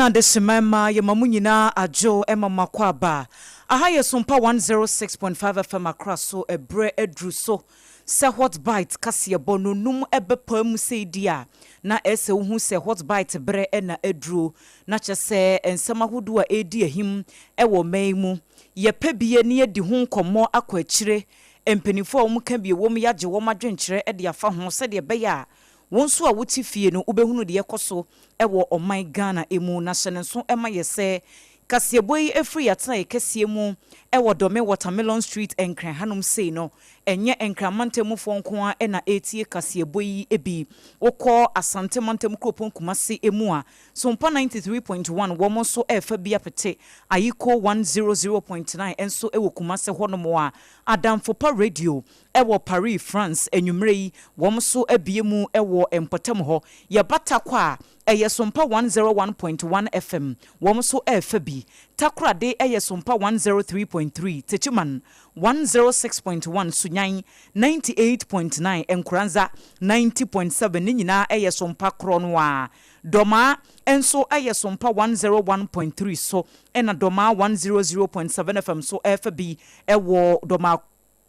Ghana adehyeman mma yɛma mo nyinaa adwo ma mo akwaaba. Aha yɛ Sompa 106.5 FM Accra so ɛberɛ aduru so sɛ Hot Bite kaseɛbɔ no num bɛpaa mu sei di a na ɛsɛ wohu sɛ Hot Bite berɛ na aduro na kyerɛ sɛ nsɛm ahodoɔ a ɛredi ahim wɔ ɔman yi mu yɛpɛ bie na yɛadi ho nkɔmmɔ akɔ akyire mpanimfoɔ a wɔka bi wɔ mu yɛagye wɔn adwenkyerɛ de afa ho sɛdeɛ ɛbɛyɛ a Wo nso a wote fie no wobɛhunu deɛ ɛkɔ so wɔ ɔman Ghana mu na hyɛ no nso ma yɛ sɛ kaseɛbɔ yi firi y'atenaeɛ kɛseɛ mu wɔ Dome Watermelon Street Nkran hanom sei no ɛnyɛ Nkran mantam mufoɔ nko ara na ɛretie kaseɛbɔ yi bi. Wokɔ Asante mantam kuropɔn Kumasi mu a Sompa 93.1 wɔn nso refa bi apete Ayiko 100.9 nso wɔ Kumasi hɔnom a Adamfo Pa Radio Wɔ Paris, France, anwummere yi, wɔn nso abue mu wɔ mpɔtam hɔ. Yɛba Tarkwa a, ɛyɛ Sompa 101.1 FM, wɔn nso refa bi. Takoradi yɛ Sompa 103.3, Techiman 106.1, Sunyani 98.9, Nkoranza 90.7, ne nyinaa yɛ Sompa korɔ no ara. Dɔmaa nso yɛ Sompa 101.3 so, ɛna Dɔmaa 100.7 FM nso refa bi wɔ Dɔmaa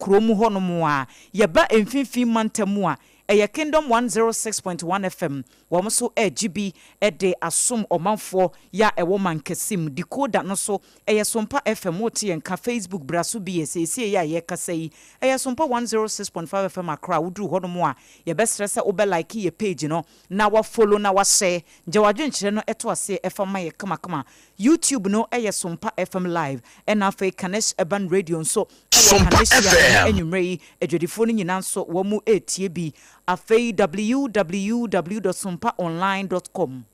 Kuro mu hɔ nom a, yɛba mfimfini mantam mu a, ɛyɛ Kingdom 106.1 FM, wɔn nso regye bi de asom ɔmanfoɔ yɛ a ɛwɔ Mankasim. Decoder no so, ɛyɛ Sompa FM, wote yɛn nka, Facebook bra so bi ɛ, seesei yi a yɛrekasa yi, ɛyɛ Sompa 106.5 FM Accra, woduru hɔ nom a, yɛbɛsrɛ sɛ wobɛ like yɛ page no, na wa follow na wa share, gya w'adwenkyerɛ no to aseɛ fa ma yɛ kamakama. YouTube no yɛ Sompa FM Live, ɛna afei Kanesh Urban Radio nso wɔ Sompa Kaneshie a ɛnnɛ FM. anwummerɛ yi adwadifoɔ no nyinaa nso wɔn retie bi. Afei www dot sompaonline dot com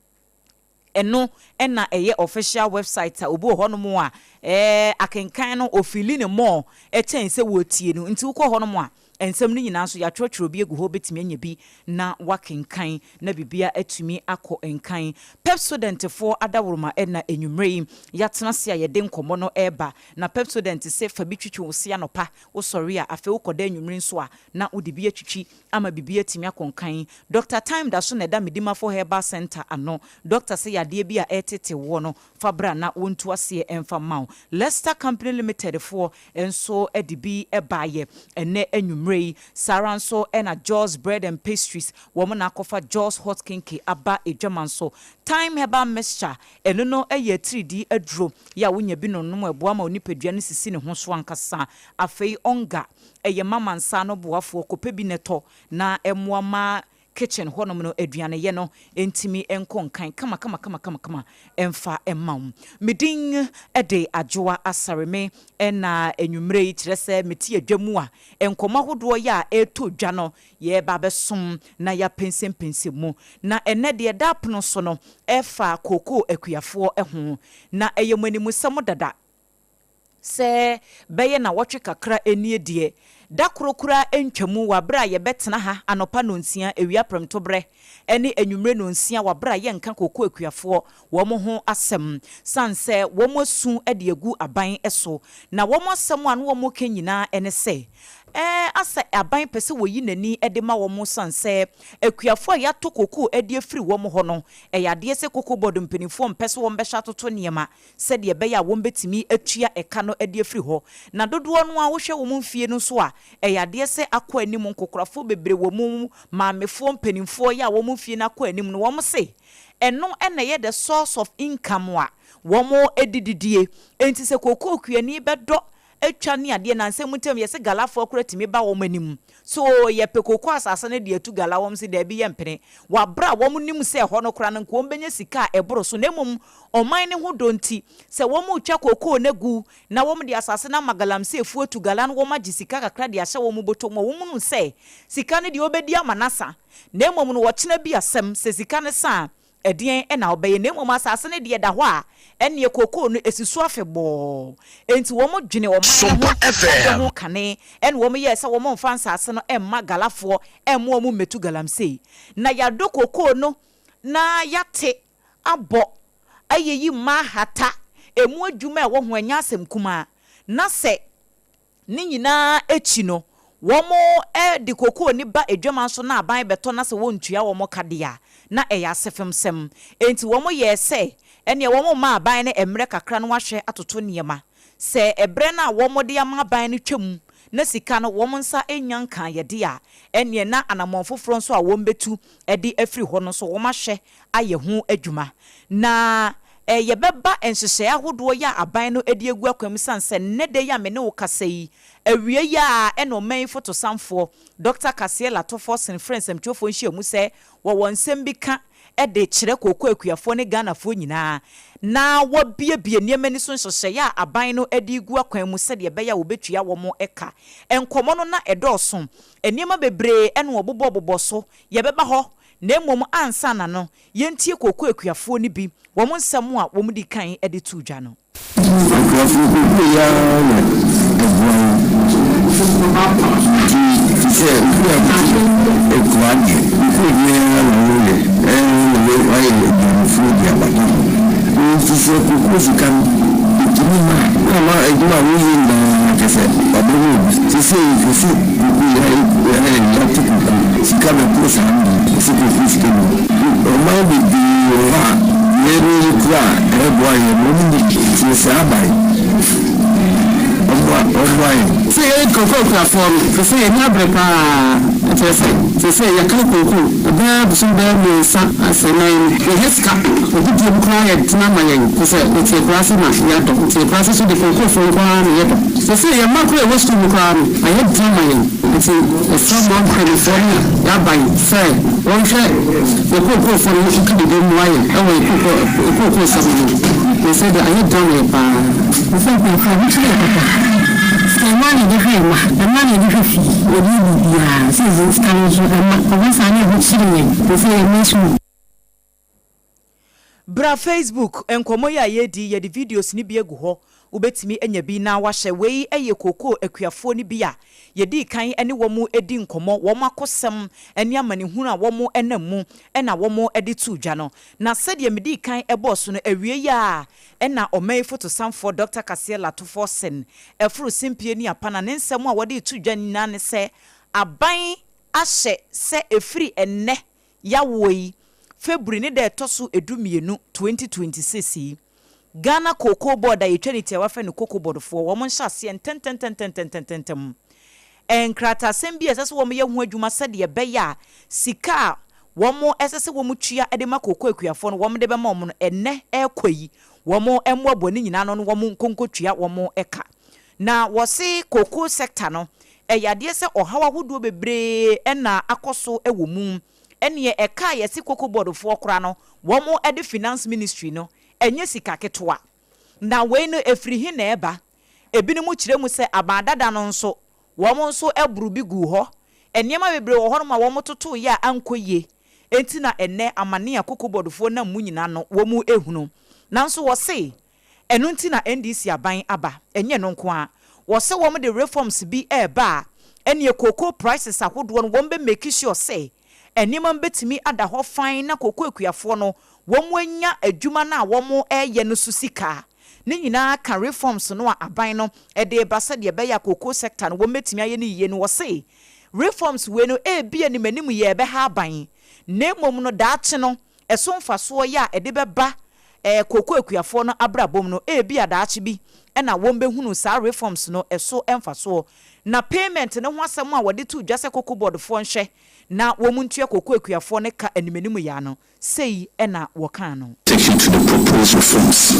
ɛno na ɛyɛ official website a obi wɔ hɔnom a ɛɛ akenkan no ofeeli no more kyɛn sɛ wɔretie no nti wokɔ hɔnom a Nsɛm no nyinaa nso, yɛatwerɛtwerɛ bi agu hɔ, wobɛtumi anya bi na woakenkan na biribiara atumi akɔ nkan. Pepsodentfoɔ adaworoma na anwummerɛ yi yɛatena ase a yɛde nkɔmmɔ no reba. Na Pepsodent se fa bi twitwi wo se anɔpa, wosɔre a, afei wokɔda anwummere nso a, na wode bi atwitwi ama biribiara atumi akɔ nkan. Dɔkta Time da so na ɛda Medimafo Herbal Centre ano. Dɔkta se yadeɛ bi a ɛretete woɔ no, fa bra na wɔntu aseɛ mfa mma wo. Lester Company Limited foɔ nso de bi baeɛ ɛnnɛ anwummerɛ yi. Saa ara nso na Joss Bread and Pastries, wɔn na akɔfa Joss Hot Kenkey aba adwaman so. Thyme Herbal Mixture, ɛno no yɛ atiridii aduro yɛ a wonya bi nom a ɛboa ma wo nipadua no sisi ne ho so ankasa. Afei Onga, ɛyɛ mama nsa ano boafoɔ, kɔpɛ bi na tɔ na ɛmmoa ma kitchen hɔnom no aduaneyɛ no ntumi nkɔ nkan kamakamakamakama mfa mma wo. Me din de Adwoa Asare me na anwummerɛ yi kyerɛ sɛ mete adwa mu a nkɔmmɔ ahodoɔ yɛ a ɛretɔ dwa no yɛreba abɛsom na yɛapɛnsɛmpɛnsɛm mu. Na ɛnnɛ deɛ ɛda apono so no ɛfa kookoo akuafoɔ ho na ɛyɛ mo animsɛm dada. Sɛ bɛyɛ nnawɔtwe kakra nie deɛ, da koro koraa ntwa mu wɔ berɛ a yɛbɛtena ha anɔpa nnɔnsia, awia prɛmtoberɛ ne anwummerɛ nnɔnsia wɔ berɛ a yɛnka kooko akuafoɔ wɔn ho asɛm sane sɛ wɔn asu de agu aban so. Na wɔn asɛm a na wɔreka nyinaa ne sɛ, ɛɛ asɛ aban pɛ sɛ wɔyi n'ani de ma wɔn sane sɛ akuafoɔ a yɛatɔ kooko de afiri wɔn hɔ no, ɛyɛ adeɛ sɛ Cocoa Board mpanimfoɔ mpɛ sɛ wɔbɛhyɛ atoto nneɛma sɛdeɛ ɛbɛyɛ a wɔbɛtumi atua ɛka no de afiri hɔ. Na dodoɔ no ara wohwɛ wɔn mfie no nso a, ɛyɛ adeɛ sɛ akɔ anim, nkokorafoɔ bebree wɔ mu, maamefoɔ, mpanimfoɔ yɛ a wɔn mfie no akɔ anim no, wɔn se ɛno na ɛyɛ the source of income a wɔn de didie. Enti sɛ kookoo kuani bɛdɔ atwa ne adeɛ, nansa mu ntam yɛse Galafoɔ koraa tumi ba wɔn anim So yɛpɛ kooko asase no de atu gala? Wɔn se, Daabi, yɛmpene. Wɔ aberɛ a wɔn nim sɛ ɛhɔ no koraa no nka wɔn bɛnya sika a ɛboro so, na mmom ɔman no ho dɔ nti, sɛ wɔn retwa kookoo no agu na wɔn de asase no ama galamseefoɔ atu gala no, wɔn agye sika kakra de ahyɛ wɔn bɔtɔ mu a wɔn hunu sɛ sika no deɛ wɔbɛdi ama no asa, na mmom no ɔkyena bi asɛm, sɛ sika no sa a, Ɛdeɛn na wobɛyɛ? Na mmom asase no deɛ ɛda hɔ a, ɛnneɛ kookoo no, ɛsi so afebɔɔ. Enti wɔdwene ɔman no Sompa ho dɔ FM. ho kane, ɛnna wɔyɛɛ sɛ wɔmfa nsase no mma Galafoɔ mma wɔmmɛtu galamsey. Na yɛadɔ kookoo no na yɛate abɔ ayiyi mma ahata ɛmu adwuma a ɛwɔ ho, ɛnyɛ asɛm kumaa. Na sɛ. Ne nyinaa akyi no, wɔde kokoo no ba adwaman so na aban bɛtɔ na sɛ wɔntua wɔn ka deɛ a, na ɛyɛ asefemsɛm. Enti wɔyɛɛ sɛ Ɛneɛ wɔn mma aban no mmerɛ kakra na wɔahwɛ atoto nneɛma. Sɛ ɛberɛ no a wɔde ama aban no twam na sika no wɔn nsa nnya nkaeɛ deɛ a, ɛneɛ na anammɔn foforɔ nso a wɔbɛtu de afiri hɔ no nso wɔahwɛ ayɛ ho adwuma. Na yɛbɛba nhyehyɛeɛ ahodoɔ yi a aban no de agu akwan mu sane sɛ nnɛ da yi a me ne wo kasa yi, awia yi ara na ɔman yi fotosanfoɔ, Dɔkta Cassiel Ato Forson frɛɛ nsɛmtwerɛfoɔ nhyiamu sɛ wɔwɔ nsɛm bi ka de kyerɛ kooko akuafoɔ ne Ghanafoɔ nyinaa na wɔabuebue nneɛma ani so nhyehyɛeɛ a aban no de regu akwan mu sɛdeɛ ɛbɛyɛ a wɔbɛtua wɔn ka. Nkɔmmɔ no na ɛdɔɔso. Nneɛma bebree na wɔbobɔbobɔ so. Yɛbɛba hɔ, na mmom ansa na no, yɛntie kooko akuafoɔ no bi wɔn nsɛm a wɔdi kan de too dwa no. Akuafo kookoo yi ara na ɛboa yɛn. Nti te sɛ obi a ɔte akuraa deɛ, kookoo adwuma yi ara na ɔreyɛ na wayɛ aduanefoɔ de abata ho. Nti sɛ kookoo sika no ɛtumi ma a, na ama adwuma a woyɛ nyinaa kyerɛ sɛ wabɛma obi. Seesei yɛse kookoo yi yɛate kookoo sika bɛkoro saa no deɛ, yɛse kookoo sika bi. Ɔman bebree wɔ hɔ a yɛn ani kura a ɛbɛboa yɛn no, wɔn nni bi. Nti yɛsrɛ aban ɔmmoa ɔmmoa yɛn. Sɛ yɛn kookoo akuafoɔ no, seesei yɛn ani abere pa ara, kyerɛ sɛ, seesei yɛkari kookoo bɛyɛ bosome bɛyɛ mmiɛnsa asɛ nan no, yɛhia sika, adidie mu koraa yɛ den ama yɛn, kyerɛ sɛ, yɛte akuraase na yɛadɔ, nti akuraase so deɛ kookoofoɔ nko ara na yɛdɔ. Seesei yɛn mma koraa a ɛwɔ sukuu mu koraa no, ayɛ den ama yɛn, nti yɛsrɛ mo mpanimfoɔ ne yɛn aban sɛ wɔnhwɛ yɛn kookoofoɔ no nka biribi mmoa yɛn wɔ yɛn kookoo kookoo sɛm no mu, na sɛ deɛ ayɛ den ama yɛn pa ara. Sɛ nkurɔfoɔ a, ahokyere yɛ papa. Sɛ ɛno ara na yɛde hwɛ yɛn mma, ɛno ara na yɛde hwɛ fie, yɛde yɛ biribiara. Sɛ sika no nso, ɛmma. Ɛba saa na ɛho kyere yɛn. Te sɛ yɛn mma sukuu. Bra Facebook, nkɔmmɔ yi a yɛredi yi, yɛde videos no bi agu hɔ. Wobɛtumi anya bi na woahyɛ. Wei yɛ kookoo akuafoɔ no bi a yɛdii kan ne wɔn di nkɔmmɔ, wɔn akosɛm ne amanehunu a wɔnam mu na wɔde too dwa no. Na sɛdeɛ medii kan bɔɔ so no, awiei yi ara na ɔman yi fotosanfoɔ Dɔkta Kaseɛ Lato Forson foro simpie ne apana. Ne nsɛm a wɔde reto dwa nyinaa ne sɛ aban ahyɛ sɛ ɛfiri ɛnnɛ Yawoɔ yi, February ne da a ɛtɔ so 12, 2026 yi, Ghana Cocoa Board a yɛtwa ne tiawa frɛ no Cocoa Board foɔ, wɔn nhyɛ aseɛ ntɛntɛntɛntɛntɛntɛm. Nkrataasɛm bi a ɛsɛ sɛ wɔyɛ ho adwuma sɛdeɛ ɛbɛyɛ a sika a wɔn ɛsɛ sɛ wɔn tua de ma kooko akuafoɔ no wɔn de bɛma wɔn no, ɛnnɛ ɛrekɔ yi, wɔn mmoaboa ne nyinaa ano na wɔn nkonkotua wɔn ka. Na wɔse cocoa sector no, ɛyɛ adeɛ sɛ ɔhaw ahodoɔ bebree na akɔ so wɔ mu. Ɛneɛ ɛka a yɛse cocoa board foɔ koraa no wɔn de finance ministry no, ɛnyɛ sika ketewa. Na wei no ɛfiri he na ɛba? Ebinom kyerɛ mu sɛ aban dada no nso wɔn nso boro bi guu hɔ. Nneɛma bebree wɔ hɔnom a wɔtotoeɛ a ankɔ yie. Enti na ɛnnɛ amane a cocoa board foɔ nam mu nyinaa no wɔhunu. Nanso wɔse Ɛno nti na NDC aban aba, ɛnyɛ ɛno nko ara. Wɔse wɔn de reforms bi reba a, ɛneɛ cocoa prices ahodoɔ no wɔn bɛ make sure sɛ nneɛma no bɛtumi ada hɔ fann na cocoa akuafoɔ no wɔn anya adwuma no a wɔn reyɛ no so sika. Ne nyinaa ka reforms no a aban no de reba sɛdeɛ ɛbɛyɛ a cocoa sector no wɔn bɛtumi ayɛ no yie no. Wɔse reforms wei no ebia anim anim yɛ ɛbɛha aban na mmom no daakye no ɛso mfasoɔ yɛ a ɛde bɛba kooko akuafoɔ no abrabɔ mu no, ebia daakye bi na wɔbɛhunu saa reforms no ɛso mfasoɔ. Na payment no ho asɛm a wɔde too dwa sɛ Cocoa Board foɔ nhwɛ na wɔntua kooko akuafoɔ no ka animanim yɛ ano, sei na wɔkaa no. Take you to the proposed reforms.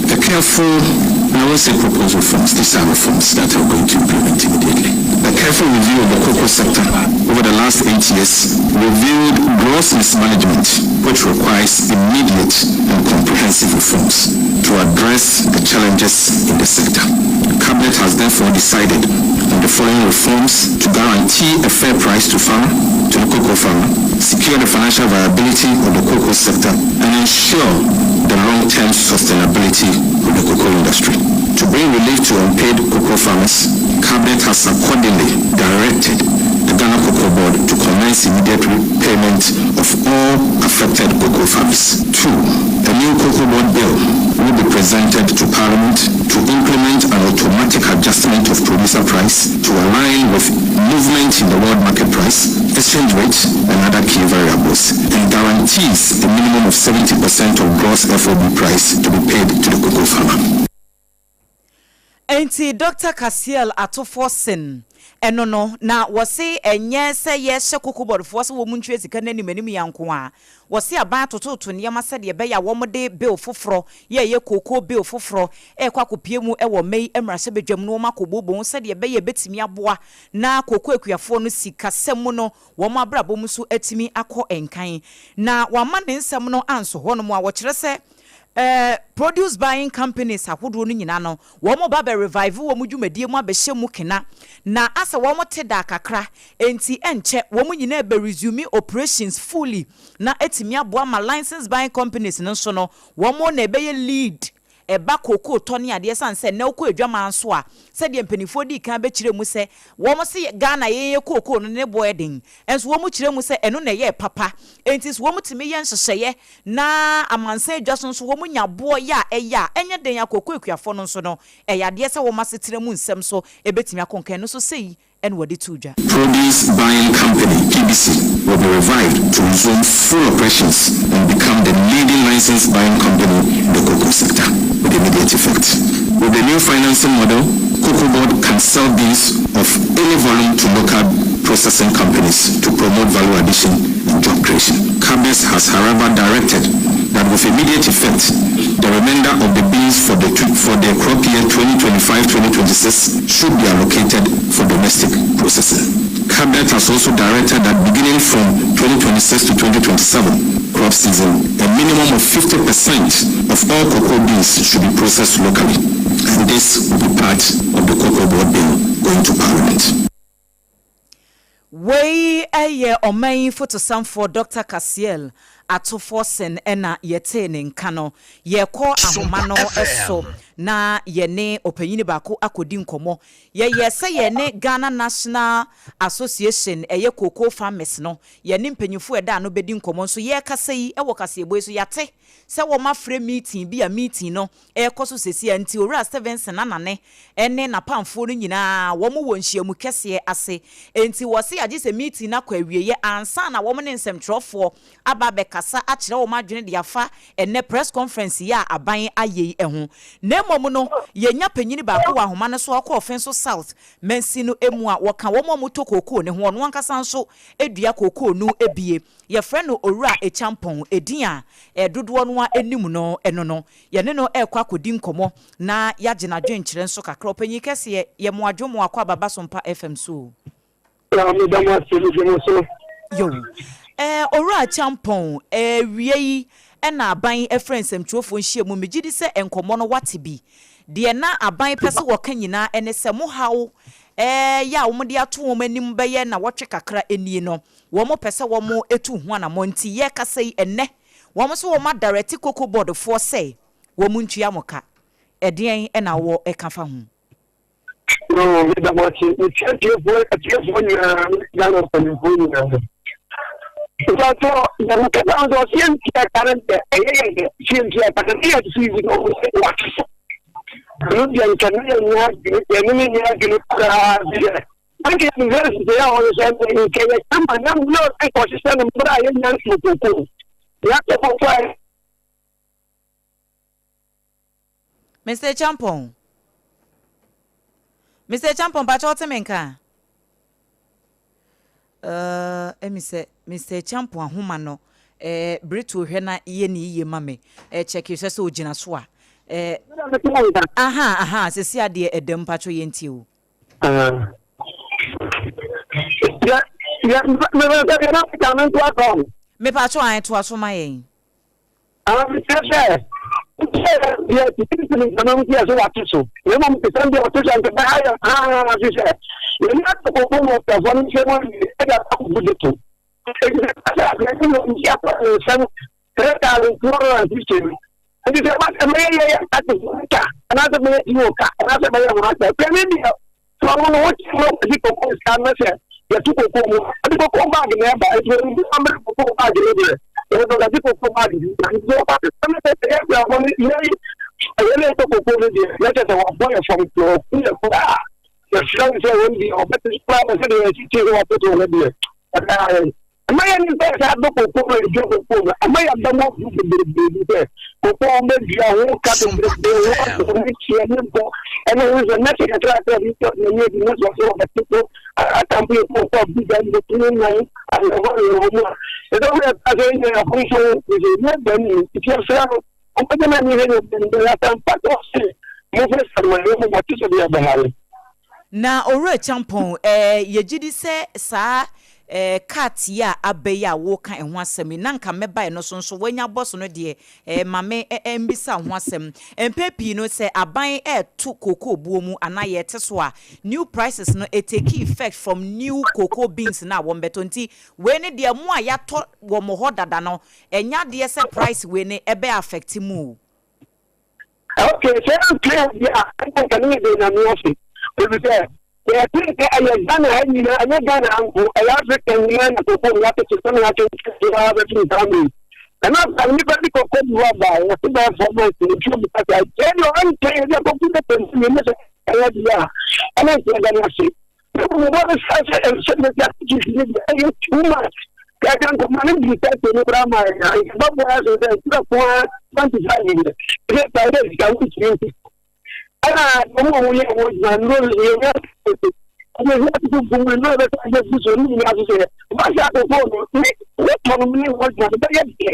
A careful, and I won't say proposed reforms, these are reforms that are going to implement immediately. A careful review of the cocoa sector over the last 8 years revealed gross mismanagement, which requires immediate and comprehensive reforms to address the challenges in the sector. Cabinet has therefore decided on the following reforms to guarantee a fair price to farmer, to the cocoa farmer, secure the financial viability of the cocoa sector, and ensure the long-term sustainability of the cocoa industry. To bring relief to unpaid cocoa farmers, Cabinet has accordingly directed the Ghana Cocoa Board to commence immediate payment of all affected cocoa farmers. Two, a new Cocoa Board bill will be presented to Parliament to implement an automatic adjustment of producer price to align with movement in the world market price, exchange rate, and other key variables, and guarantees a minimum of 70% of gross FOB price to be paid to the cocoa farmer. Enti Dɔkta Cassiel Ato Forson ɛno no, na wɔse ɛnyɛ sɛ yɛhyɛ Cocobod foɔ sɛ wɔn ntua sika no anim anim yi ara nko ara. Wɔse aban atototo nneɛma sɛdeɛ ɛbɛyɛ a wɔde bill foforɔ, yɛ ɛyɛ cocoa bill foforɔ, rekɔ akɔpue mu wɔ May mmarahyɛbadwam na wɔn akɔbooboo ho sɛdeɛ ɛbɛyɛ a ɛbɛtumi aboa na cocoa akuafoɔ no sikasɛm mu no wɔn abrabɔ mu nso atumi akɔ nkan. Na wɔama ne nsɛm no anso hɔnom a wɔkyerɛ sɛ Produce buying companies ahodoɔ no nyinaa no, wɔn ba bɛ revive wɔn dwumadie mu abɛhyɛ mu kena, na asɛ wɔn te daa kakra, enti ɛnkyɛ wɔn nyinaa bɛ resume operations fully na atumi aboa ma license buying companies no nso no, wɔn na ɛbɛyɛ lead ɛba kookoo tɔ ne adeɛ, ɛsiane sɛ nnɛ wokɔ adwaman nso a, sɛdeɛ mpaninfoɔ dii kan bɛkyerɛ mu sɛ wɔn se Ghana yɛn yɛ kookoo no ne boɔ yɛ den, nso wɔn kyerɛ mu sɛ ɛno na ɛyɛɛ papa, enti sɛ wɔn tumi yɛ nhyehyɛeɛ Na amansan dwa so nso wɔnya boɔ yɛ a ɛyɛ a ɛnyɛ den a kooko akuafoɔ no nso no, ɛyɛ adeɛ sɛ wɔn asetena mu nsɛm nso bɛtumi akɔ nkan. Ɛno nso sei na wɔde too dwa. Produce Buying Company, PBC, will be revived to resume full operations and become the leading licensed buying company in the cocoa sector with immediate effect. With the new financing model, Cocoa Board can sell beans of any volume to local processing companies to promote value addition and job creation. Cabinet has, however, directed that with immediate effect, the remainder of the beans for the, for the crop year 2025-2026 should be allocated for domestic processing. Cabinet has also directed that beginning from 2026 to 2027 crop season, a minimum of 50% of all cocoa beans should be processed locally, and this will be part of the Cocoa Board bill going to Parliament. Wei yɛ ɔman yi fotosanfoɔ Dɔkta Cassiel Ato Forson na yɛtee ne nka no. Yɛrekɔ ahoma no so na yɛne ɔpanyini baako akɔdi nkɔmmɔ. Yɛyɛɛ sɛ yɛne Ghana National Association ɛyɛ Cocoa Farmers no, yɛne mpanyinfoɔ a ɛda ano bɛdi nkɔmmɔ nso. Yɛrekasa yi wɔ kaseɛbɔ yi so, yɛate sɛ wɔafrɛ meeting bi a meeting no rekɔ so seesei ara nti, Owura Stevenson Anane ne n'apamfoɔ no nyinaa wɔn wɔ nhyiamu kɛseɛ ase. Enti wɔse agye sɛ meeting no akɔ awieɛ ansa na wɔn ne nsɛmtwerɛfoɔ aba abɛkasa akyerɛ wɔn adwene de afa ɛnnɛ press conference yi a aban ayɛ yi ho. Na mmom no, yɛnya panyini baako wɔ ahoma no so a ɔkɔ Offinso South mansin no mu a wɔka wɔn a wɔtɔ kookoo no ho, ɔno ankasa nso dua kookoo no bie. Yɛfrɛ no Owura Acheampong, edin a dodoɔ no ara nim no no no. Yɛne no rekɔ akɔdi nkɔmmɔ na yɛagye n'adwenkyerɛ nso kakra. Ɔpanyin kɛseɛ, yɛ mo adwo mo akɔ aba Basompa FM so o. Na meda mo ase, megye mo so. Yo. Eh, Owura Acheampong, eh, awia yi na aban frɛ nsɛmtwerɛfoɔ nhyiamu. Megye di sɛ nkɔmmɔ no woate bi. Deɛ na aban pɛ sɛ wɔka nyinaa ne sɛ mo haw eh, yɛ a wɔde ato wɔn anim bɛyɛ nnawɔtwe kakra nie no, wɔpɛ sɛ wɔtu ho anammɔn. Nti yɛrekasa yi, ɛnnɛ, Wɔn nso wɔn adarɛte cocoa board foɔ sɛ wɔn ntua mo ka. Ɛdeɛn na wowɔ ka fa ho? No, meda mo ase. Mekyia atiefoɔ atiefoɔ nyinaa ne Ghana mpanimfoɔ nyinaa. Mpatsɔ na mekasa ho sɛ ɔsɛ yɛntua ka no deɛ ɛyɛ yɛ dɛ sɛ yɛntua ka no ne yɛ sisi yi na ɔmo sɛ wate so. Ɛno deɛ nka ne yɛ nyɛ adwene yɛne ne nyɛ adwene koraa bi dɛ. Anka yɛ mehwɛ nhyehyɛeɛ a wɔhyehyɛ no nka yɛ kama na mmerɛ a nka ɔhyehyɛ no mmerɛ a yɛnya nsuo koko yɛatɔ koko a. Mister Acheampong Mister Acheampong mpakyɛ wote me nka? Uh, ɛmi sɛ Mister Acheampong ahoma no eh, bere tuo hwɛ na yɛ ne yiye ma me. Eh, check hwɛ sɛ ogyina so a. Eh, aha, aha, sɛsi adeɛ ɛdam mpakyɛ yɛntie o. Mepakyɛw ae toa so ma yɛn. Mekyerɛ sɛ deɛ titiri nananom deɛ sɛ wate so na mmom ɛsɛm deɛ ɔte sɛ nka bɛha yɛ paa fi sɛ yɛne atɔkɔkɔ mu ɔpɛfoɔ no nkyɛn mu awie ɛde akɔkɔgu de to ɛti sɛ sɛ abrɛnti no nti akɔ ne nsɛm 3,250 no. Nti sɛ ɛba sɛ mɛyɛ yɛ yɛ ate ka anaasɛ mɛyɛ ti wɔ ka anaasɛ mɛyɛ ho asɛ pɛ ne deɛ sɛ ɔmo no wote mo ɔsi koko sika no sɛ yɛto koko mu ɔde koko baagi na ɛba nti wɔn bi amere koko baagi no deɛ yɛde kɔkɔsi koko baagi bi nti sɛ ɔba sɛ sɛ sɛ yɛ kura wɔn yɛ. Ɛyɛ ne ɛtɔ koko no deɛ, na kyerɛ sɛ wabɔ yɛ fam koraa, ɔku yɛ koraa. Yɛsrɛ no sɛ wɔn deɛ ɔbɛte so koraa ma sɛdeɛ yɛsi tie sɛ watoto no deɛ, ɛbɛha yɛn. Ɛma yɛnim sɛ saa dɔ koko no ɛdua koko no, ɛma yɛaba mu abu bebrebe bi sɛ koko bɛdua ho ka bebrebe ho asɔ ne kyeɛ ne bɔ ɛne ho sɛ na sɛ kakra sɛ ɔde sɛ ɔde n'ani adi na sɛ ɔsɛ ɔbɛte so atamfo yɛ koko abu da ne tumi nan awerɛhɔ awerɛhɔ mu a ɛsɛ woyɛ ka sɛ ɛnyɛ afomso sɛ ɛnyɛ da ne nti ɛsrɛ no ɔmpɛgya no ani hwɛ ne ɔbɛn asɛmpa sɛ ɔse mofɛ sɛmayɛ mu mɔte sɛ deɛ ɛbɛhare. Na Owura Acheampong, eh, yɛgye di sɛ saa eh, cart yi a aba yi a woreka ɛho asɛm yi, na nka mɛba ɛno so nso, woanya abɔ so no deɛ, eh, ma me eh, eh, mmisa wo ho asɛm. Mpɛn pii no, sɛ aban reto cocoa buo mu anaa yɛrete so a, new prices no, it take effect from new cocoa beans no a wɔbɛtɔ. Nti, wei no deɛ, mo a yɛatɔ wɔ mo hɔ dada no, ɛnyɛ adeɛ sɛ price wei no ɛbɛ affect mo o. Ok, sɛ ɛnka deɛ a, ɛnka nka ne yɛ de Nyame ase. Ɛfiri sɛ, yɛte sɛ ɛyɛ Ghana ha nyinaa, ɛnyɛ Ghana ha nko, ɛyɛ Africa nyinaa na koko no atete sɛ na yɛatwentwɛn so ara bɛfiri saa mmerɛ yi. Ɛna saa nnipa bi kɔkɔ bi hɔ aba a, wɔte bɛyɛ 4 months na ɛtwa bi kasa, ɛkyɛ deɛ ɔnkyɛn yɛde akɔku no pɛ nti ne sɛ ɛyɛ deɛ a, ɛna nka yɛda no ase. Ɛyɛ too much. Kɛkɛ nkɔmɔ ne bi sɛ tɛ ne kura ma yɛ na nkɛba bɔ ayɛ sɛ sɛ nkura ko ara 25 yɛ ɛsɛ ta yɛ sika wo tumi nti ɛna wɔn a wɔyɛ wɔn gyina nnuro yɛ yɛ ɛsɛ ɛsɛ tutu gu mu nnuro bɛ sɛ ɛsɛ gu so ne nyinaa so sɛ ɔba sɛ akoko no ne ne tɔ no ne wɔn gyina no bɛyɛ deɛ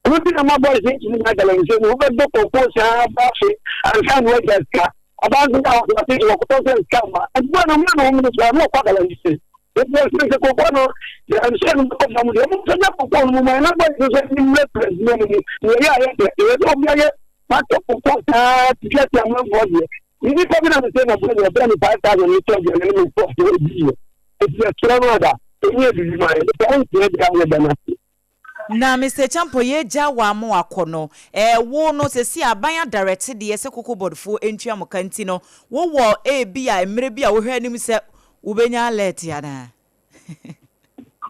ɛno ti na ma bɔ ɛsɛ ntumi na galamsey no wobɛdɔ koko saa ba ase ansa na wɔagya sika. Ɔbaa nso a ɔte ase de wɔkɔtɔ sɛ sika ma ɛboa no mmerɛ na wɔn no sika no ɔkɔ galamsey. Ebi nso sɛ koko no galamsey no bɛkɔ fam deɛ wɔn nso nyɛ koko no mu ma ɛna bɔ nso sɛ ne mmerɛ pɛrɛ no mu na ɛyɛ ayɛ dɛ ɛyɛ sɛ obi ayɛ matɔ koko saa titia tia amanfoɔ deɛ nnipa bi na me sɛ na bɔ deɛ ɔbrɛ me 5,000 ne tɔ deɛ ne me nkɔfoɔ ebi yɛ eti ɛkyerɛ no ada ɛnyɛ ebibi ma yɛ sɛ ɔnkyerɛ deɛ ayɛ da no ase. Na Mister Acheampong yɛgya wo ama wakɔ no eh wo no sɛsi aban adarɛte deɛ sɛ cocoa board foɔ ntua mo ka nti no wo wɔ ebi a mmerɛ bi a wohwɛ anim sɛ wobɛnya alert anaa?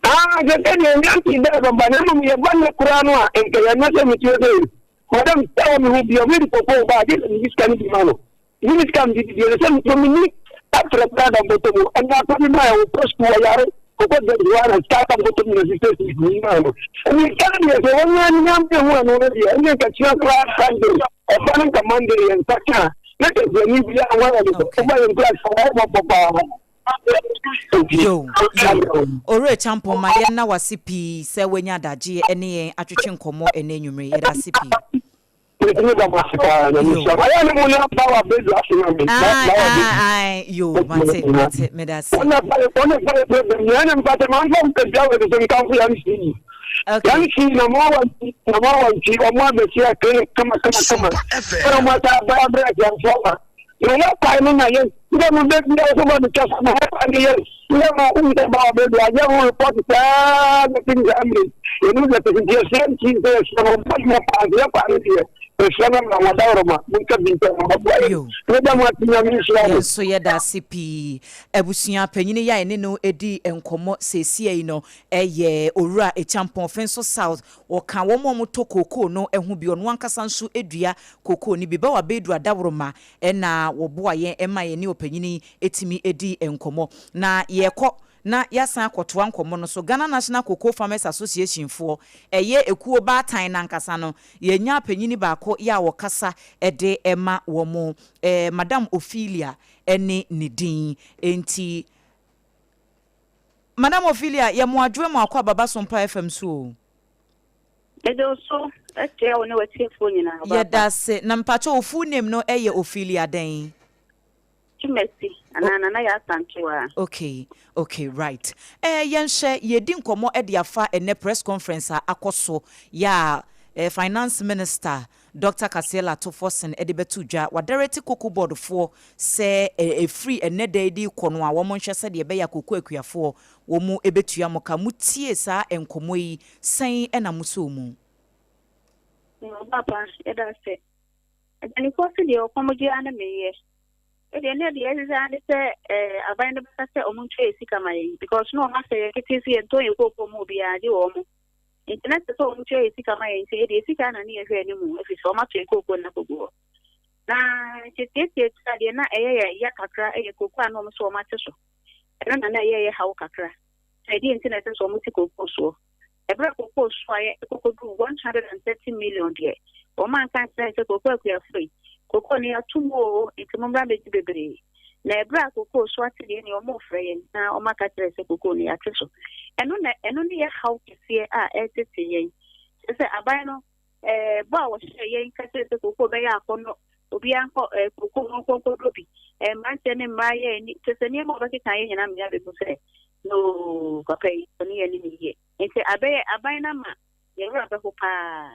Ah sɛsɛ deɛ nnya ntee dɛ ɛbɛba na mmom yɛba nnɛ koraa no a nka yɛnyɛ sɛ meteɛ sɛ madam sika wɔ me ho bi a obi de cocoa ba a gye sɛ mede sika no bi ma no. Menni sika mede didi ɛsɛ sɛ metɔ menni ɛtrɛ koraa da mbɔtɔ mu ɛnna akɔ bi maa ɔkɔ sukuu ɔyare ɔkɔ dɛm hɔ ara sika aka mbɔtɔ mu na sisi esi yi maa no ɛnni sika no deɛ sɛ wɔn ani ame ho ɛno no deɛ ɛnna nka kyerɛ koraa Sunday ɔba no nka Monday yɛn nsa ka na kyɛ sɛ ɛni bi a wɔn ayɛ no ɔba yɛn kura sɛ wɔn bɔ paa. Yo, yo, Owura Acheampong ma yɛn nna wase pii sɛ wanya adagyeɛ ɛne yɛn atwetwe nkɔmmɔ ɛnɛ anwummere yi, yɛda ase pii. Metumi da mo ase paa na mehyia mo. Ayɛ ne mo na bawa bedu ase ma me. Ae ae ae yo mate mate meda ase. Wɔn na fa wɔn na fa yɛ problem nea ɛna mfa sɛ maa nfa nkadua wɔ ɛsɛ nkanfo yɛn si yi. Okay. Yɛn si na mo awa nti na mo awa nti wɔn abɛsi akere kama kama kama. Ɛna wɔn asa aba abere asianfo ama. Na yɛ kwan no na yɛ ndɛ mo bɛ bi a ɔsɛ bɔ ne kyɛ na yɛ kwan no yɛ ndɛ mo n sɛ bawa bedu ayɛ ho report saa bɛ ti saa mmiri yɛn mu bɛ tɛsi yɛ sɛ nti sɛ yɛ sɛ mo bɔ yɛ kwan yɛ kwan no deɛ yɛ sɛ no na wɔn daworo ma mo nka bi ntɛ mo bɔ yɛ Yo. ne da mo ati nyame nhyira Yɛn mo. nso yɛda ase pii. Abusua panyin yi a yɛne no redi nkɔmmɔ seesei yi no yɛ Owura Acheampong Finso South. Ɔka wɔn a wɔtɔ kookoo no ho bi. Ɔno ankasa nso dua kookoo no bi. Bawa Beidu Adaworoma na wɔboa yɛn ma yɛne ɔpanyin yi tumi di nkɔmmɔ. Na yɛrekɔ na yɛasan akɔtoa nkɔmmɔ no so. Ghana National Cocoa Farmers Association foɔ, ɛyɛ ekuo baatan no ankasa no, yɛanya panyin baako yɛ a ɔkasa de ma wɔn, Madam Ophelia ne ne din. Enti Madam Ophelia, yɛ mo adwoa mu akɔ Ababa Sompa FM so o. Mede wo so kyerɛ wo ne w'atiefoɔ nyinaa, ɔbaapa. Yɛda ase. Na mpakyɛ wo full name no yɛ Ophelia dɛn? Twumasi anaa Nana Yaa Asantewaa. Okay, okay, right. Eh, yɛnhwɛ, yɛredi nkɔmmɔ de afa ɛnnɛ press conference a akɔ so yɛ a eh, Finance Minister Doctor Cassiel Ato Forson de bɛto dwa. Wadarɛte Cocoa Board foɔ sɛ ɛfiri ɛnnɛ da yi de rekɔ no a wɔnhwɛ sɛdeɛ ɛbɛyɛ a cocoa akuafoɔ wɔn bɛtua mo ka. Motie saa nkɔmmɔ yi, sɛn na mosɔɔ mu? Ɔbaapa, yɛda ase. Mpanimfoɔ se deɛ ɔkɔm gye ara ne meyɛ. Ɛdeɛ ne deɛ ɛsesɛ ara ne sɛ eh, aban no bɛka sɛ ɔmo ntua yɛ sika ma yɛn because na ɔmo asɛ yɛn ketee sɛ yɛntɔn yɛn kookoo ma obiara gye wɔn. Nti na ɛsɛ sɛ ɔmo tua yɛ sika ma yɛn nti yɛdeɛ sika na ne yɛhwɛ anim ɛfiri sɛ ɔmo ato yɛn kookoo no akɔgu hɔ. Nti tietie tira deɛ na ɛyɛ yɛ ya kakra yɛ kooko a na wɔn nso wɔn ate so. Ɛno na na ɛyɛ yɛ haw kakra. Sɛ ɛdeɛn nti na ɛsɛ sɛ wɔn te kooko soɔ. Ɛberɛ a kooko soaeɛ kɔkɔduu 130 million deɛ, wɔn anka ankyerɛ yɛn sɛ kooko akuafoɔ yi, kooko no yɛato mu oo, nti mommra mmɛgye bebree. Na ɛberɛ a kooko so ate deɛ, ɛnneɛ wɔrefrɛ yɛn na wɔaka akyerɛ yɛn sɛ kooko no yɛate so. Ɛno na ɛno ne yɛ haw kɛseɛ a ɛretete yɛn. Kyerɛ sɛ aban no ɛɛ bɔ a wɔhyɛɛ yɛn ka kyerɛ sɛ kooko bɛyɛ akɔnnɔ, obiara nkɔ ɛɛ kooko ho nkɔ nkɔdɔ bi. Ɛɛ mmeranteɛ ne mmaa yɛ ani kyerɛ sɛ nneɛma a wɔbɛkeka yɛn nyinaa ma yɛabɛhu sɛ no papa yi ɔne yɛn ne ne yie. Nti abɛyɛ aban no ama yɛn werɛ abɛho paa.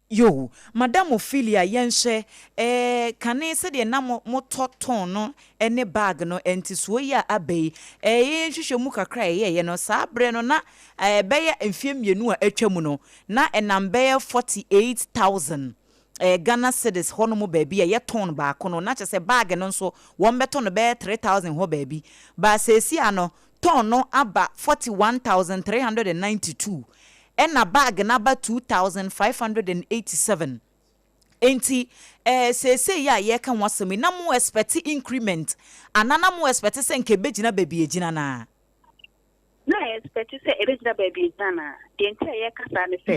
Yoo, Madam Ophelia yɛnhwɛ eh, kane sɛdeɛ na mo motɔ tɔn no ne bag no ntesoɔ yi a aba yi eh, yɛn nhwehwɛmu kakra a yɛyɛeɛ no saa berɛ no na eh, bɛyɛ mfeɛ mmienu a atwa mu no na ɛnam bɛyɛ 48,000 eh, Ghana cedis hɔnom baabi a yɛtɔn baako no na kyerɛ sɛ bag no nso wɔbɛtɔ no bɛyɛ 3,000 hɔ baabi ba seesia no tɔn no aba 41,392 ɛna bag no aba 2,587. Enti eh, seesei yi a yɛreka ho asɛm yi, na mo expect increment anaa na mo expect sɛ nka ɛbɛgyina baabi a ɛgyina no ara? Na yɛ expect sɛ ɛbɛgyina baabi a ɛgyina no ara. Deɛ nti a yɛreka saa ne sɛ,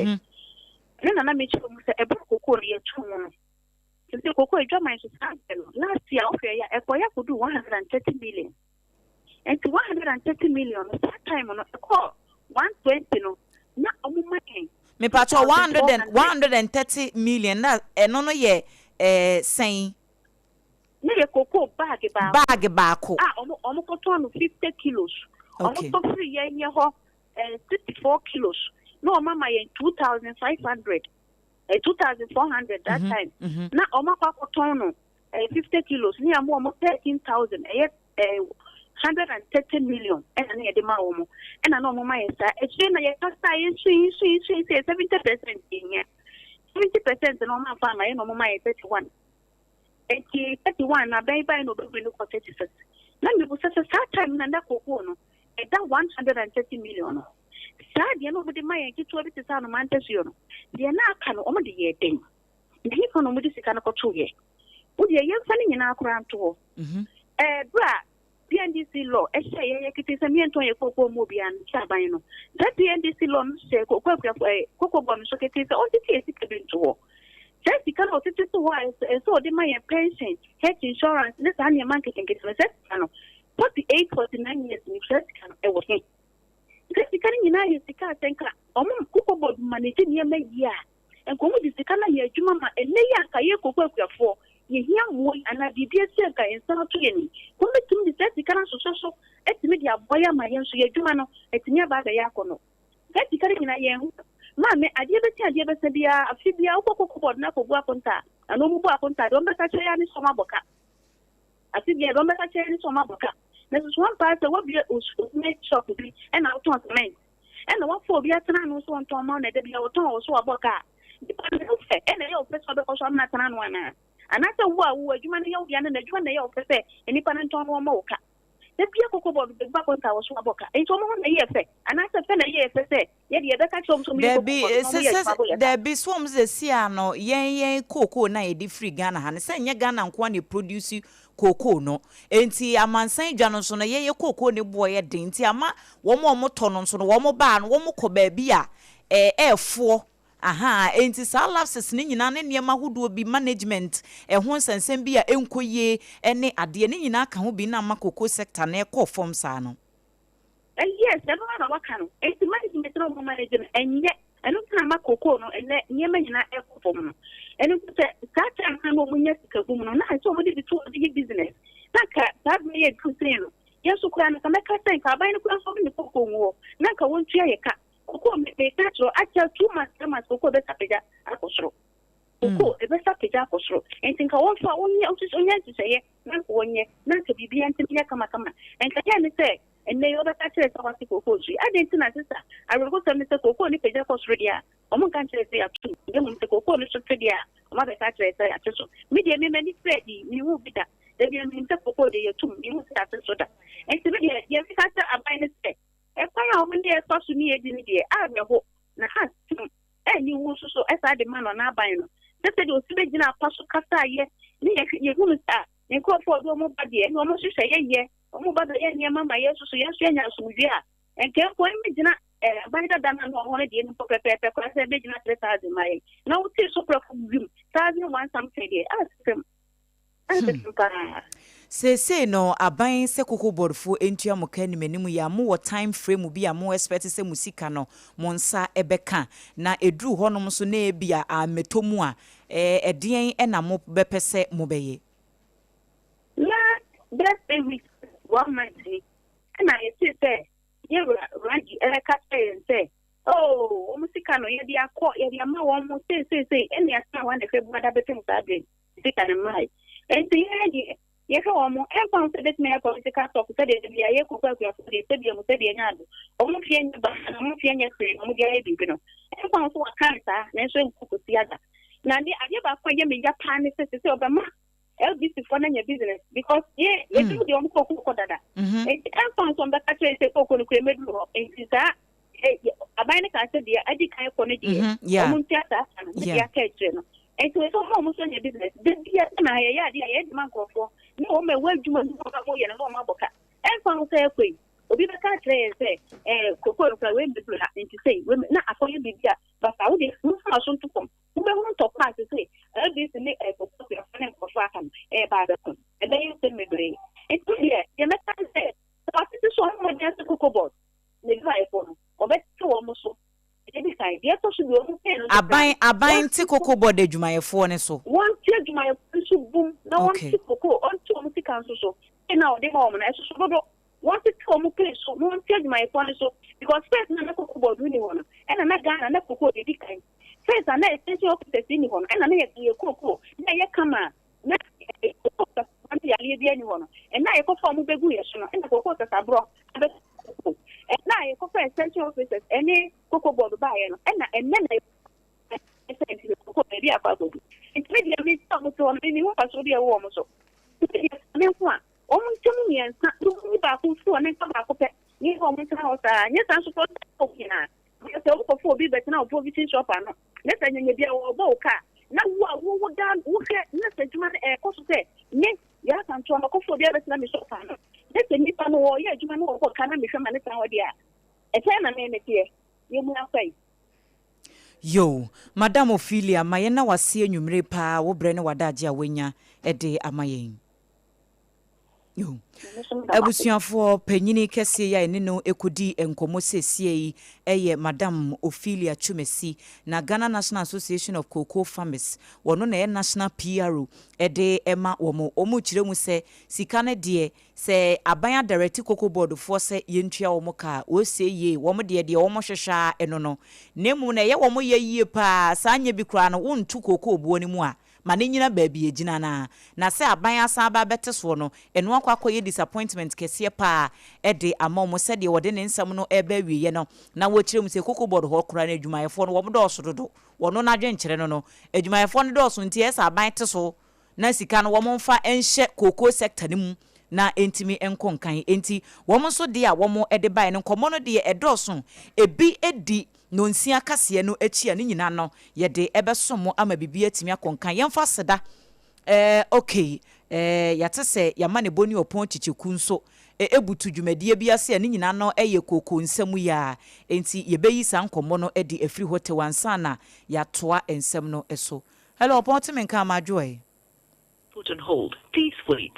ɛno na na mekyerɛ mu sɛ ɛberɛ a kokoo no yɛtoo mu no, seesei kokoo adwaman so saa berɛ no, last year wohwɛ yɛ a, ɛkɔeɛ akɔduu 130 million. Nti 130 million no saa time no ɛkɔɔ 120 no na ɔmo ma yɛn. Mepakyɛw 130 million na ɛno no yɛ ɛɛ sɛn? Ne yɛ cocoa bag baako. Bag baako. A ɔmo ɔmo kɔtɔn no 50 kilos. Okay. Ɔmo tɔ firi yɛn yɛ hɔ ɛɛ 64 kilos na ɔmo ama yɛn 2500 ɛɛ 2400 that time na ɔmo akɔ akɔtɔn no ɛɛ 50 kilos ne yɛ ama ɔmo 13,000 ɛyɛ 130 million ɛna na yɛde ma wɔn ɛna na wɔn ma yɛ saa. Akyire na yɛkasa yɛ sui sui sui sɛ 70% yɛhia 70% na wɔn amfa ama yɛ na wɔn ma yɛ 31. Nti 31 na bɛn bɛn na ɔbɛwuri no kɔ 36. Na mebusa sɛ saa time na na kookoo no ɛda 130 million no, saa deɛ na wɔde ma yɛn ketewa bi te sɛ anoma ntasuo no, deɛ na aka no wɔn de yɛ den na hefa na wɔn de sika no kɔto yɛ? Wo deɛ yɛmfa no nyinaa koraa nto hɔ. Ɛɛ berɛ a PNDC law ɛhyɛ yɛn yɛ kete sɛ miɛntɔn yɛ kookoo mu obiara no kyɛ aban no. Saa PNDC law no hyɛ kookoo akuafo ɛɛ kookoo bɔ no so kete sɛ ɔntete yɛ sika bi nto hɔ. Saa sika no ɔtete to hɔ a ɛsɛ ɔde ma yɛn pension, health insurance ne saa nneɛma nketenkete no, saa sika no 48 49 years ni saa sika no ɛwɔ he? Saa sika no nyinaa yɛ sika a sɛ nka ɔmo kookoo board manage nneɛma yie a, nka ɔmo de sika no ayɛ adwuma ma ɛnɛ yi a nka yɛ kookoo akuafoɔ yɛhia mmoa yi anaa biribi asi a nka yɛn nsa ato yɛn yi. Wɔbɛtumi de saa sika no asosɔ so atumi de aboa yɛ ama yɛn nso yɛ adwuma no atumi aba abɛyɛ akɔnnɔ. Saa sika no nyinaa yɛn ho. Maame, adeɛ bɛkye adeɛ bɛsa biara, afe biara wokɔ koko board na akɔbu akonta a, anaa wɔn bu akonta a, deɛ wɔbɛka kyerɛ yɛ ne sɛ wɔn abɔ ka. Afe biara deɛ wɔbɛka kyerɛ yɛ ne sɛ wɔn abɔ ka. Na soso wɔn paa sɛ wɔabue cement shop bi ɛna wotɔn cement. Ɛna wɔafa obi atena ano sɛ wɔntɔn ma wo na ɛda biara wɔtɔn wɔ so wɔabɔ ka a, nipa no ɛyɛ wo fɛ ɛna ɛyɛ wo fɛ sɛ ɔbɛkɔ so amena atena ano anaa? Anaasɛ wo a wo adwuma no yɛ wo dea no na adwuma no na ɛyɛ wo fɛ sɛ nnipa no ntɔn no wɔmmɔ wo ka? Da biara koko bɔ bɛbu akonta wɔ so abɔ ka. Enti wɔn ho na ɛyɛ fɛ? Anaasɛ fɛ na ɛyɛ fɛ sɛ yɛ deɛ yɛbɛka kyerɛ wɔn sɛ wɔyɛ koko Dabi, bɔ no na sɛ wɔyɛ sɛ adwuma bɔ yɛ ka? dabi, so wɔn sɛ a no yɛn yɛn kookoo no a yɛde firi Ghana ha no sɛ nyɛ Ghana nko ara na ɛproduce kookoo no, enti amansan dwa no nso no yɛyɛ kookoo no boɔ yɛ den nti ama wɔn a wɔtɔ no nso no wɔn ba a no wɔn kɔ baabi a ɛɛ ɛɛfoɔ. Ahaa, enti saa lapses no nyinaa ne nneɛma ahodoɔ bi, management, ɛho nsɛnsɛm bi a ɛnkɔ yie ne adeɛ, ne nyinaa ka ho bi na ama cocoa sector no ɛkɔɔ fam saa no. Yes, ɛno ara na waka no. Enti management na wɔn manage no ɛnyɛ, ɛno nti na ama cocoa no ɛnɛ nneɛma nyinaa ɛkɔ fam no. Ɛno nti sɛ saa time no na wɔn nya sika gu mu no, na ɛsɛ wɔn de bi to wɔn de yɛ business. Na nka saa bere yɛ duru sei no, yɛn nso koraa no nka mɛka sɛ nka aban no koraa nso wɔn ne cocoa ngu hɔ, na nka wɔn tua yɛ ka. Cocoa me meka kyerɛ wo akyɛ 2 months, 3 months, cocoa bɛsa pagya akɔ soro. Cocoa ɛbɛsa pagya akɔ soro. Nti nka wɔmfa wɔnyɛ wɔnyɛ nhyehyɛeɛ na nka wɔnyɛ na nka biribiara ntumi nyɛ kamakama. Nka yɛ ne sɛ ɛnnɛ yi wɔbɛka kyerɛ sɛ wɔate cocoa nso yi. Adɛn nti na sesa awerɛhosɛm ne sɛ cocoa ne pagya kɔ soro deɛ a wɔn nka nkyerɛ sɛ yɛato mu, na mmom sɛ cocoa no so te deɛ a wɔn abɛka kyerɛ sɛ yɛate so. Me deɛ me m'ani srɛ di mehu bi da. Dabi a menim sɛ cocoa deɛ yɛtum, mehu sɛ yɛate so da. Nti me deɛ deɛ meka kyerɛ aban ne sɛ ɛkwan a wɔn ne yɛfa so ne yɛdi no deɛ awerɛho na asɛm ɛni wo nso so ɛsaa de ma no n'aban no sɛ sɛdeɛ osi bɛgyina apa so kasaayɛ ne. Ne yɛhwɛ yɛhunu sɛ a ne nkurɔfoɔ a ɔde wɔn ba deɛ, ɛne wɔn hyehyɛ yɛyɛ, wɔn ba bɛyɛ nneɛma ma yɛn nso so, yɛn nso yɛanya asomdwoeɛ a, nka mpo ɛmmɛgyina eh, aban dada no a na ɔwɔ hɔ no deɛ no mpo pɛpɛɛpɛ koraa sɛ ɛbɛgyina 3,000 ma yɛn. Na wotee so prɛko wim, 1,001 something deɛ, asɛm. Asɛm paa. Seesei no aban sɛ cocoa board foɔ ntua mo ka anim anim yi a mo wɔ time frame bi a mo expect sɛ mo sika no mo nsa bɛka na ɛduru hɔ nom nso na ebia ammɛtɔ mu a ɛdeɛn na mo bɛpɛ sɛ mo bɛyɛ? Last bɛyɛ 3 weeks, one month ni ɛna yɛtee sɛ yɛwura Randy ɛreka kyerɛ yɛn sɛ, oh, wɔn sika no yɛde akɔ, yɛde ama wɔn mo sei sei sei, ɛna yɛatena hɔ na ɛhwɛ bu ada bɛpem saa bere sika no mmae. Nti yɛn deɛ yɛhwɛ wɔn mo ɛmfa ho sɛ bɛtumi ayɛ political talk, sɛdeɛ ebi a yɛkɔ kɔ akuafoɔ deɛ, sɛdeɛ mu sɛdeɛ nya ado wɔn mfeɛ nyɛ ba na wɔn mfeɛ nyɛ hwee na wɔn de ayɛ biribi no, ɛmfa ho sɛ wɔaka ne saa, nanso ɛnkɔ kɔsi ada. Na ne adeɛ baako a ɛyɛ me ya paa ne sɛ sɛ ɔbɛma LDC foɔ no anya business, because yɛ ebinom deɛ wɔn kɔ koko dada, nti ɛmfa ho sɛ wɔn bɛka kyerɛ sɛ koko no kura emeduru hɔ. Nti saa aban no ka sɛ deɛ adi kan kɔ no deɛ, wɔn ntua saa sa no ne deɛ aka akyire no. Nti wɔsɛ wɔn a wɔn nso anya business de bia sɛ na yɛyɛ adeɛ a yɛde ma nkurɔfoɔ na wɔn a ɛwɔ adwuma no mu a wɔyɛ no na wɔn abɔ ka. Ɛmfa ho sɛ ɛkɔ yi, obi bɛka akyerɛ yɛn sɛ koko no kura wei mbɛduru ha, nti sei wei na akɔyɛ biribi a basa wo deɛ mo fa so nto fam, wobɛhu ntɔkwa a sese LDC ne koko akuafoɔ ne nkurɔfoɔ aka no ɛɛba abɛko, ɛbɛyɛ nsɛm bebree. Nti deɛ mɛka ne sɛ sɛ wɔatete so ɔmo mmɔden ase Cocoa Board ne adwumayɛfoɔ no, wɔbɛte wɔn so ebi kan deɛ ɛtɔ so bi wɔn pɛn no. Aban te Cocoa Board adwumayɛfoɔ ne so. Wɔnte adwumayɛfoɔ no so bum na wɔnte koko, ɔnte wɔn sika nso so ɛna ɔde ma wɔn no ɛsoso dodo. Wɔntete wɔn pay so na wɔnte adwumayɛfoɔ no so, because first na Cocoa Board ni hɔ no, ɛna na Ghana na koko de di kan. First a na extension officers ni hɔ no, ɛna na yɛ koko na ɛyɛ kama na koko sasaborɔ ne yareɛ bi ani hɔ no. Ɛna yɛkɔfa wɔn bɛgu yɛ so no, ɛna koko sasaborɔ abɛ koko. Ɛna yɛkɔfa extension officers ɛne Cocoa Board baayɛ no, ɛna ɛnɛ na sɛ koko baabi akɔ akɔdu. Nti mi deɛ, mi sɛ ɔmo te hɔ no, mi mi ho faso bi a ɛwɔ wɔn so. Nti deɛ mi ho a wɔn nkyɛn mu mmiɛnsa na wɔn yi baako fi hɔ ne nka baako pɛ ne wɔn ntena hɔ saa. Nyɛ saa nso fɔ wɔn nyinaa sɛ wɔkɔfo obi bɛtena wɔ provision shop ano ne sɛ nyanya bi a wɔbɔ wo kaa na wo a wo da wohwɛ ne sɛ adwuma no ɛɛkɔ so sɛ me yɛ asantoa ma kɔfo obi abɛtena me shop ano ne sɛ nipa no wɔyɛ adwuma no wɔbɔ ka na mehwɛ ma ne tena hɔ deɛ a, ɛkyɛn na me meteɛ yɛ mu afa yi. Yo, Madam Ophelia, ma yɛn na wase anwummere paa, wo berɛ ne w'adagye a woanya de ama yɛn. Yo. Abusuafoɔ, panyini kɛseɛ yi a ɛne no ɛkɔdi nkɔmmɔ seesie yi ɛyɛ Madam Ophelia Twumasi, na Ghana National Association of Cocoa Farmers, wɔno na ɛyɛ national PRO ɛde ɛma wɔn. Wɔn kyerɛ mu sɛ sika no deɛ, sɛ aban adarɛte Cocoa Board foɔ sɛ yɛntua wɔn ka a, wɔsie yie. Wɔn deɛ wɔn hwehwɛ a ɛno no. Na mmom na ɛyɛ wɔn yɛ yie paa, saa nyɛ bi koraa no, wonto cocoa boɔ no mu a, ma ne nyina baabi egyina na na sɛ aban asan aba abɛte soɔ no, ɛno akɔ akɔyɛ disappointment kɛseɛ paa ɛde ama wɔn, sɛdeɛ wɔde ne nsɛm no ɛreba awieɛ no na wɔkyerɛ mu sɛ Cocoa Board hɔ koraa no, adwumayɛfoɔ no wɔn dɔɔso dodo. Wɔn n'adwenkyerɛ no, adwumayɛfoɔ no dɔɔso, nti ɛsɛ aban te so na sika no wɔn mfa nhyɛ cocoa sector no mu na ntumi nkɔ nkan. Nti wɔn nso deɛ a wɔn de baeɛ no, nkɔmmɔ no deɛ ɛdɔɔso, ebi di nonsia kaseɛ no akyi a, ne nyinaa no yɛde ɛbɛsom mo ama biribi atumi akɔ nkan. Yɛmfa seda okay, yɛate sɛ yɛama ne bɔ ne ɔpɔn kyekyeku nso ebutu dwumadie bi ase a ne nyinaa no ɛyɛ kooko nsɛm yi a, nti yɛbɛyi saa nkɔmmɔ no de afiri hɔ tew ansa na yɛatoa nsɛm no so. Hello, Ɔpɔn, te me nka amadwo ɛ? Put on hold. Please wait.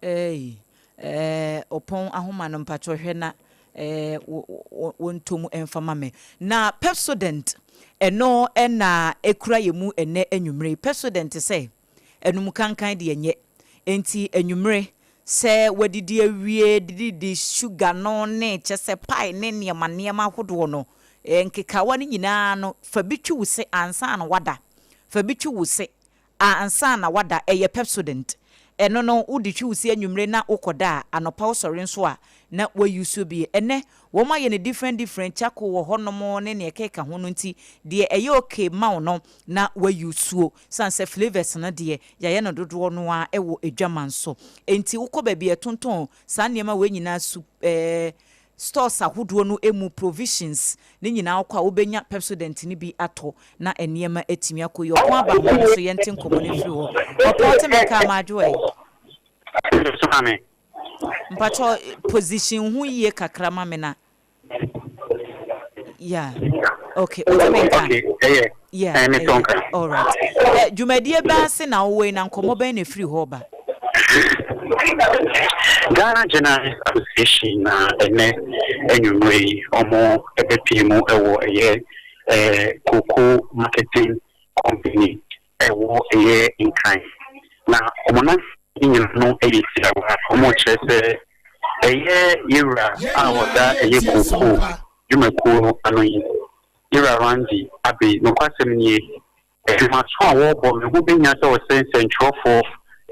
Ei, ɔpɔn ahoma no, mpatwɔ hwɛ na wɔntɔ mu mfa me. Na Pepsodent, ɛno ɛna ekura yɛ mu ɛnɛ anwummere. Pepsodent sɛ ɛnum kankan deɛ nyɛ, nti anwummere sɛ wadidi awie dididi sugar no ne kyɛ sɛ pie ne nneɛma nneɛma ahodoɔ no, nkekawa no nyinaa no, fa bi twi wo se ansa na wada. Fa bi twi wo se ansa na wada. Ɛyɛ Pepsodent. Ɛno no wode twi wo se anwummere na wokɔda a, anɔpa wosɔre nso a na wayi so bi. Ɛnɛ wɔn ayɛ no different different, charcoal wɔ hɔnom ne nea ɛkeka ho no, nti deɛ ɛyɛ okay ma wo no na wayi suo san sɛ flavours no deɛ yɛayɛ no dodoɔ no a ɛwɔ adwaman so. Nti wokɔ baabi a ɛtontɔn saa nneɛma wei nyinaa su. Stores ahodoɔ no mu, provisions ne nyinaa, wokɔ a wobɛnya Pepsodent no bi atɔ na nneɛma atumi akɔ yie. Ɔko aba ahoma no so, yɛnte nkɔmmɔ no mfiri hɔ. Ɔpɔn te me nka ama adwoa yi. Mpakyɛ, position ho yie kakra ma me na. Yeah. Okay, wote me nka? Okay, yeah, all right. Dwumadie bɛn ase na wowɔ yi, na nkɔmmɔ bɛn na ɛfiri hɔ ba? Ghana Journalist Association na ɛnɛ anwummerɛ yi ɔmo ɛbɛpie mu ɛwɔ ɛyɛ Cocoa Marketing Company ɛwɔ ɛyɛ Nkran, na ɔmo na nyina no ɛyɛ tiawa. Ɔmo kyerɛ sɛ ɛyɛ yɛwura a wɔda ɛyɛ cocoa dwumakuo no ano yi, Yɛwura Randy Abbey, nokwasɛm nie, adwumaso a wɔrebɔ no ho bɛnya sɛ ɔsɛ nsɛntwerɛfoɔ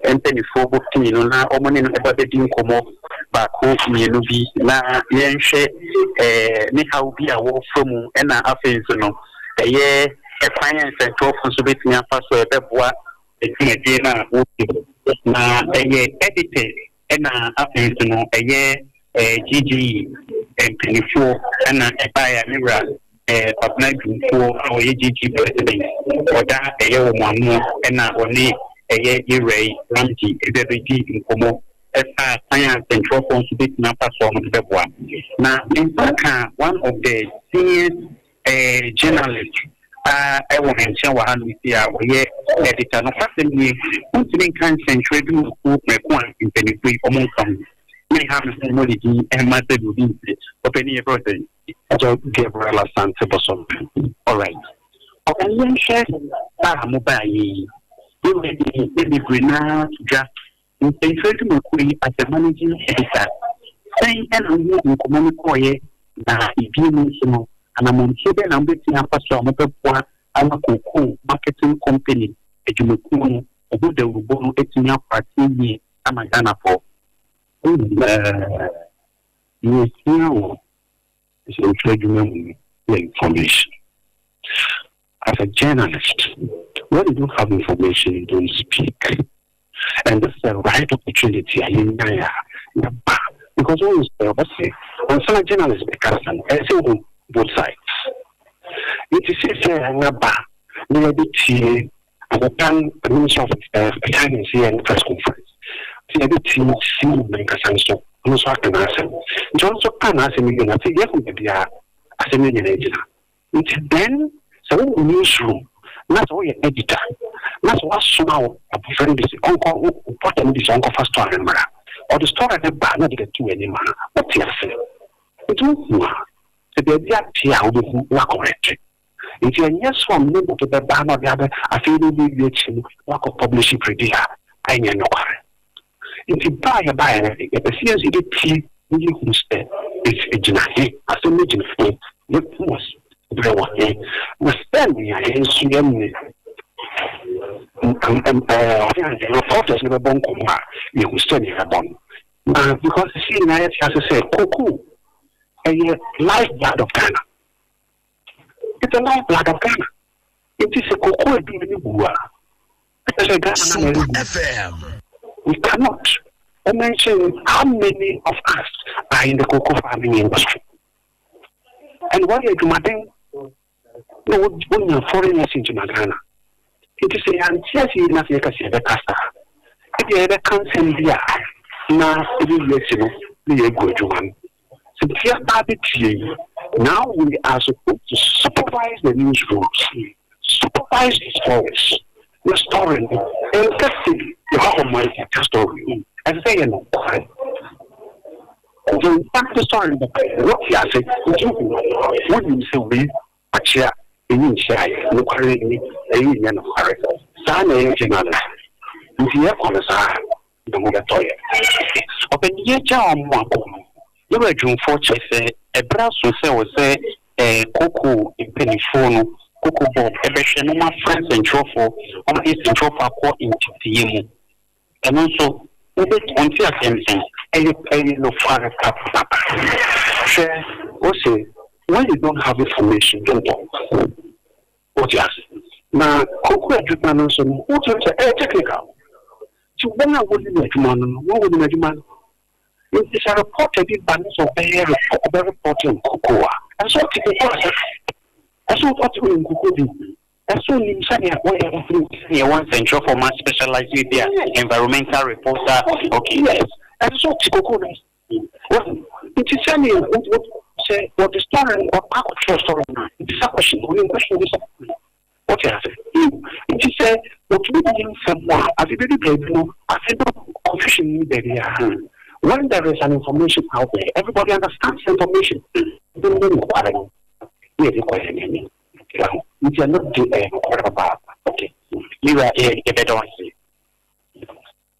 mpanimfoɔ bɔ pii no na wɔn ne no ɛba bɛdi nkɔmmɔ baako mmienu bi na yɛnhwɛ ne haw bi a wɔrefa mu. Ɛna afei nso no, ɛyɛ ɛkwan a nsɛntwerɛfoɔ nso bɛtumi afa so a ɛbɛboa adwumadie no a wɔdi. Na ɛyɛ editor, ɛna afei nso no ɛyɛ GGE mpanimfoɔ ɛna ɛbaeɛ a ne wura Kwabena Dwumfoɔ a ɔyɛ GG president ɔda ɛyɛ wɔn ano, ɛna ɔne ɛyɛ yɛwura yi Ramsey ɛbɛ bɛdi nkɔmmɔ ɛfa kwan a nsɛntwerɛfoɔ nso bɛtumi afa so a wɔde bɛboa. Na ne nsa ka one of the senior journalist a ɛwɔ me nkyɛn wɔ hanom si a ɔyɛ editor no. Kwasɛm nie, wontumi nka nsɛntwerɛ dwumakuo mɛko a mpanimfoɔ yi ɔmo nka ho. Menha me ho mmɔ ne din ɛmma sɛ biribi nti. Ɔpanin, yɛfrɛ wo sɛ? Ɛjɔ Gabriel Asante Bosom. Alright. Ɔka yɛnhwɛ a mobaeɛ yi, yɛwura de bebree naa to dwa. Nsɛntwerɛ dwumakuo yi, as a managing editor, sɛn ɛna wohu nkɔmmɔ no kɔɔyɛ? Na ebie mu nso no, anammɔntuo bɛn na mobɛtumi afa so a mobɛboa ama Cocoa Marketing Company adwumakuo no ɛho dawurubɔ no atumi akɔ aseɛ yie ama Ghanafoɔ? Yɛsua wɔ nsɛntwerɛ adwuma mu no yɛ information. As a journalist, when you don't have information, you don't speak. And this is the right opportunity a yɛnyae a yɛba, because wɔn sɛ ɔsɛ ansana journalist bɛkasa no, ɛsɛ sɛ wohu both sides. Nti sɛ yɛanya ba na yɛbɛtie anɔpa, the Minister of Finance yɛ ne press conference, nti yɛbɛtie CEO nankasa nso, ɔno nso aka n'asɛm. Nti ɔno nso ka n'asɛm yi na afei yɛhu baabi a asɛm no nyinaa gyina. Nti then sɛ wowɔ newsroom na sɛ woyɛ editor na sɛ woasoma wo abɔfra no bi sɛ ɔnkɔ, reporter no bi sɛ ɔnkɔfa story no mmara, ɔde story no ba na ɔde bɛto w'anim a, wote ase. Nti wohu a sɛ baabi ate a, wobɛhu na correct. Nti ɛnyɛ so a mene mode bɛba na ɔde abɛ afei no wobɛwie akyi no wakɔ publish biribi a ɛnyɛ nokware. Nti baa yɛbaeɛ no de, yɛpɛ sɛ yɛn nso yɛbɛtie na yɛhu sɛ ɛgyina he, asɛm no gyina he, yɛhu berɛ wɔ he, na sɛnea yɛn nso yɛne reporters no bɛbɔ nkɔmmɔ a, yɛhu sɛnea yɛbɔ no. Na because si nyinaa yɛte ase sɛ cocoa ɛyɛ life blood of Ghana. It's a life blood of Ghana. Nti sɛ cocoa adwuma no gu a, ɛkyɛ sɛ Ghana na ɛgu. We cannot mention how many of us are in the cocoa farming industry. And wɔyɛ adwumaden na wonya foreign exchange ma Ghana. Nti sɛ yɛante ase yi na sɛ yɛka sɛ yɛbɛka saa, ebia yɛbɛka nsɛm bi a na ebi wie akyi no na yɛagu adwuma no. Sɛ tia baa bɛtie yi, now we are supposed to supervise the newsrooms, supervise the stories. Na story no ɛnka sɛ yɛhɔ hɔ ma yɛka story, ɛsɛ sɛ yɛ nokware. Nti nfa story no bɛka wɔte ase. Nti wonim sɛ wei akyea, ɛyi nkyea, yɛ nokware ni, ɛyi nyɛ nokware. Saa na ɛyɛ journalist. Nti yɛkɔ no saa na ho bɛtɔ yɛ. Ɔpɛni, yɛgya ɔmo akɔ no, yɛwɔ adwumfoɔ kyerɛ sɛ ɛberɛ aso sɛ wɔ sɛ cocoa mpanimfoɔ no, Cocoa Board, ɛbɛhwɛ na ɔmo afrɛ nsɛntwerɛfoɔ, ɔmo de nsɛntwerɛfoɔ akɔ nteteyɛ mu. Ɛno nso wobɛ ɔnte asɛm sɛn? Ɛyɛ nokware papapapa. Hwɛ, wose when you don't have information, don't talk. Wote ase? Na cocoa adwuma no nso no, wote sɛ ɛyɛ technical. Nti wɔn a wɔnim adwuma no, wɔn a wɔnim adwuma no. Nti sɛ reporter bi ba ne sɛ ɔbɛyɛ report, ɔbɛ report nkoko a, ɛsɛ ɔte koko ase, ɛsɛ ɔte nkoko bi, ɛsɛ onim sɛnea wɔyɛ. Sɛnea ɛwɔ nsɛntwerɛfoɔ ma specialize bi a environmental reporter, okay. Yes, ɛsɛ sɛ ɔte koko no. Nti sɛnea sɛ wɔde story no ɔkɔ akɔtwerɛ story no a, nti sɛ question, onim question bi sɛ wɔte ase. Nti sɛ wɔtumi de yɛ nsɛm a, afe bi baabi no, afe no confusion ni baabi a, when there is an information out there, everybody understands the information. Bi ne nokware no ne yɛde kɔ yɛn anim. Nti ɛno de ɛyɛ nokware papaapa. Okay, mira, yɛbɛda wo ase.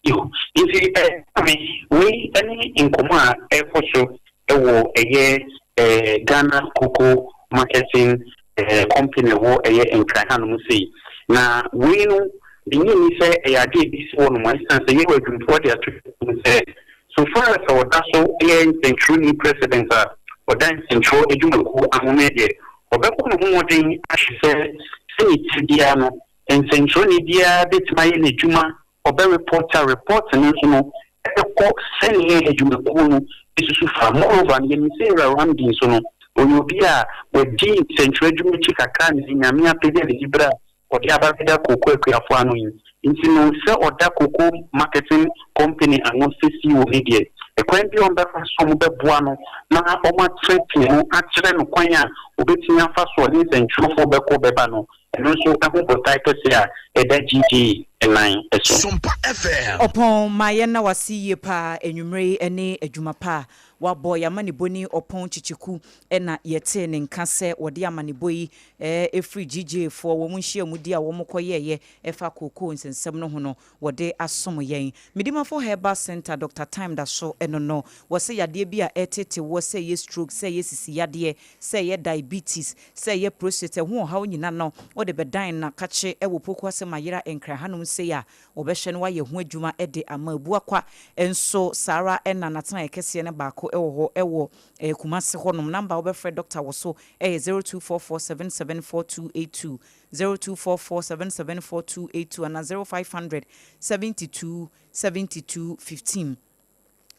Yo, nti ame wei ne nkɔmmɔ a ɛkɔ so ɛwɔ ɛyɛ Ghana Cocoa Marketing Company wɔ ɛyɛ Nkran hanom sei. Na wei no menyɛ ni sɛ ɛyɛ adeɛ bi si hɔ nom a, ɛsiane sɛ yɛwɔ adwumfoɔ de ato mu sɛ so far as ɔda so yɛ nsɛntwerɛni president a ɔda nsɛntwerɛ adwumakuo ahome deɛ, ɔbɛkɔ ne ho mmɔden ahwɛ sɛ sɛne ti biara no nsɛntwerɛni biara bɛtumi ayɛ n'adwuma, ɔbɛ report a, report no nso no ɛbɛkɔ sɛneɛ adwumakuo no esusu fa. Moreover no, yɛnim sɛ Ewura Ramdi nso no ɔyɛ obi a wadi nsɛntwerɛ adwuma akyi kakra ne Nyame apagya ne diberɛ a ɔde aba bɛda kooko akuafoɔ ano yi. Nti no sɛ ɔda Cocoa Marketing Company ano sɛ CEO ne deɛ, ɛkwan bi a ɔmbɛfa so ɔmo bɛboa no na ɔmo akyerɛkyerɛ no, akyerɛ no kwan a obɛtumi afa so ɔne nsɛntwerɛfoɔ bɛkɔ bɛba no, ɛno nso ɛho botae kɛse a ɛda GJ nan so. Sompa FM. Ɔpɔn ma yɛn na wase yie paa enwummerɛ yi ne adwuma pa a wabɔ. Yɛama ne bɔni Ɔpɔn Kyekyeku na yɛtee ne nka sɛ wɔde amanebɔ yi ɛfiri GJ foɔ wɔn nhyiamudi a wɔn kɔyɛɛyɛ ɛfa kookoo nsɛnsɛm no ho no wɔde asom yɛn. Medimafo Herbal Center, Dr Time da so ɛno no wɔsɛ yadeɛ bi a ɛtete wɔ, sɛ ɛyɛ stroke, sɛ ɛyɛ sisi yadeɛ, sɛ ɛyɛ diabetes, sɛ ɛyɛ prostate, ɛho ɔhaw nyina no wɔde bɛdan na kakye ɛwɔ Poku Asɛm Ayera Nkran hanom sei a, wɔbɛhwɛ no wayɛ ho adwuma de ama. Abuakwa nso saa ara, ɛna n'atenaeɛ kɛseɛ no baako ɛwɔ hɔ ɛwɔ Kumase hɔnom. Number a wobɛfrɛ doctor wɔ so ɛyɛ 0244774282, 0244774282 ana 0500 72 72 15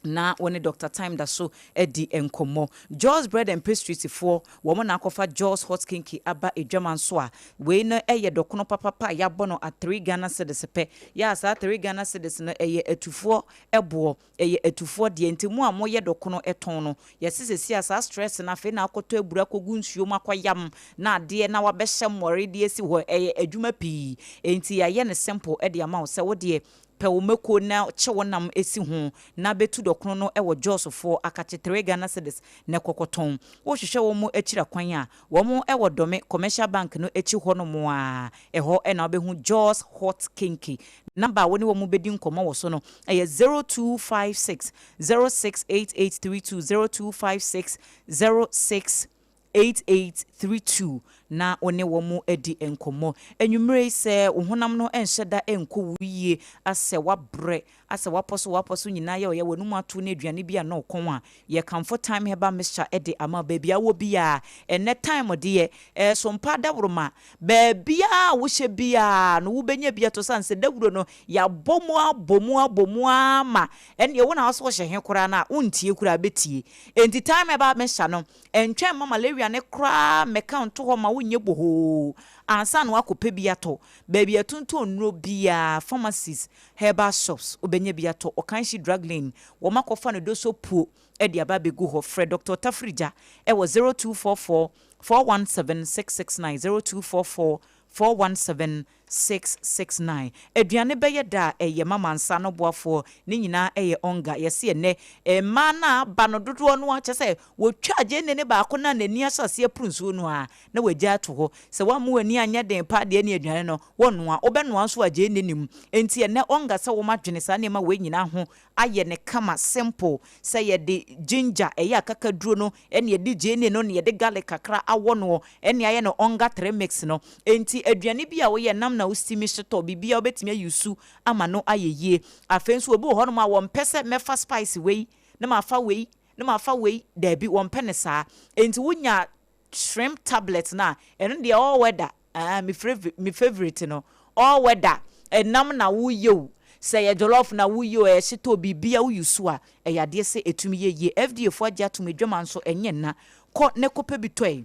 na wɔne Dr Time da so adi nkɔmmɔ. Jos Bread and Pastries foɔ, wɔn na akɔfa Jos Hot Kinky aba edwama nso a, wei no yɛ dɔkono papapa a yɛabɔ no a 3 Ghana cedis pɛ. Yɛ a saa 3 Ghana cedis no ɛyɛ atufoɔ ɛboɔ, ɛyɛ atufoɔ deɛ. Nti mu a moyɛ dɔkono ɛtɔn no, yɛse sɛsi a saa stress no afei na akɔtɔ abura akɔgu nsuo mu akɔyam na adeɛ na wabɛhyɛ mmɔre de asi hɔ, ɛyɛ adwuma pii. Nti yɛayɛ no simple ɛde ama wo sɛ wodeɛ pɛ wo mako na kye wo nam esi ho na bɛtu dɔkono no wɔ Jɔsfoɔ akakye 3 Ghana cedis na kɔkɔtɔn. Wohwehwɛ wɔn mu akyira kwan a, wɔn wɔ Dɔme Commercial Bank no akyi hɔ nom a, ɛhɔ ɛna wobɛhu Jos Hot Kinky. Number a wo ne wɔn bɛdi nkɔmmɔ wɔ so no ɛyɛ 0256 068832, 0256 06 8832 na wo ne wɔn adi nkɔmmɔ. Anwummerɛ yi, sɛ wo honam no nhyɛ da nkɔ wo yie, asɛ wabrɛ, asɛ wapɔ so wapɔ so nyinaa yɛ ɔyɛ w'anum ato ne aduane bi a na ɔkɔn a, yɛkamfo Time Herbal Mixture de ama. Baabi a wɔ biara ɛnɛ time deɛ ɛso mpa dawuroma, baabiara a wohyɛ biara no wobɛnya bi ato sane sɛ dawuro no yɛabɔ mu abɔ mu abɔ mu ama ɛneɛ wo na wo sɛ wohyɛ he koraa no a wontie koraa bɛtie. Enti Time Herbal Mixture no ɛntwɛn ma malaria ne koraa mmɛka nto hɔ ma wonyɛ bohoo ansa na wakɔpɛ bi atɔ. Baabi a ɛtontɔn nnuro biara, pharmacies, herbal shops, wobɛnya bi atɔ. Ɔkanhyi Drug Lane, wɔn akɔfa no doso puo de aba abɛgu hɔ. Frɛ Dr Tafirigya ɛwɔ 0244 417 669, 0244 417 669. Aduane bɛyɛ da a ɛyɛ mama nsa no boafoɔ ne nyinaa ɛyɛ ɔnga. Yɛsi ɛnɛ mmaa no aba no dodoɔ no akyɛ sɛ wɔtwa gyeene ne baako na n'ani ahyɛ aseɛ puru nsuo no a na wagya ato hɔ sɛ wɔamma w'ani anyɛ den pa deɛ ne aduane no wɔnoa wobɛnoa nso a gyeene nim. Enti ɛnɛ ɔnga sɛ wɔn adwene saa nneɛma wei nyinaa ho ayɛ ne kama simple sɛ yɛde ginger, ɛyɛ akakaduro no, ɛne yɛde gyeene no ne yɛde garlic kakra awɔ no, ɛne ayɛ no ɔnga three mix no. Enti aduane bi a woyɛ nam na wosimi hyetɔ biribi a wobɛtumi ayi su ama no ayɛ yie. Afei nso obi wɔ hɔnom a wɔmpɛ sɛ mɛfa spice wei na mafa wei na mafa wei, daabi, wɔmpɛ ne saa. Enti wonya shrimp tablet na ɛno deɛ all weather, ah, me favorite no, all weather. Ɛnam na woyɛ o. Sɛ ɛyɛ jollof na woyi o, ɛyɛ shito o, biribiara wo use a, ɛyɛ adeɛ sɛ ɛtumi yɛ yie. FDA foɔ agye atom, adwama nso ɛnyɛ nna. Kɔ na kɔpɛ bi tɔ ɛ.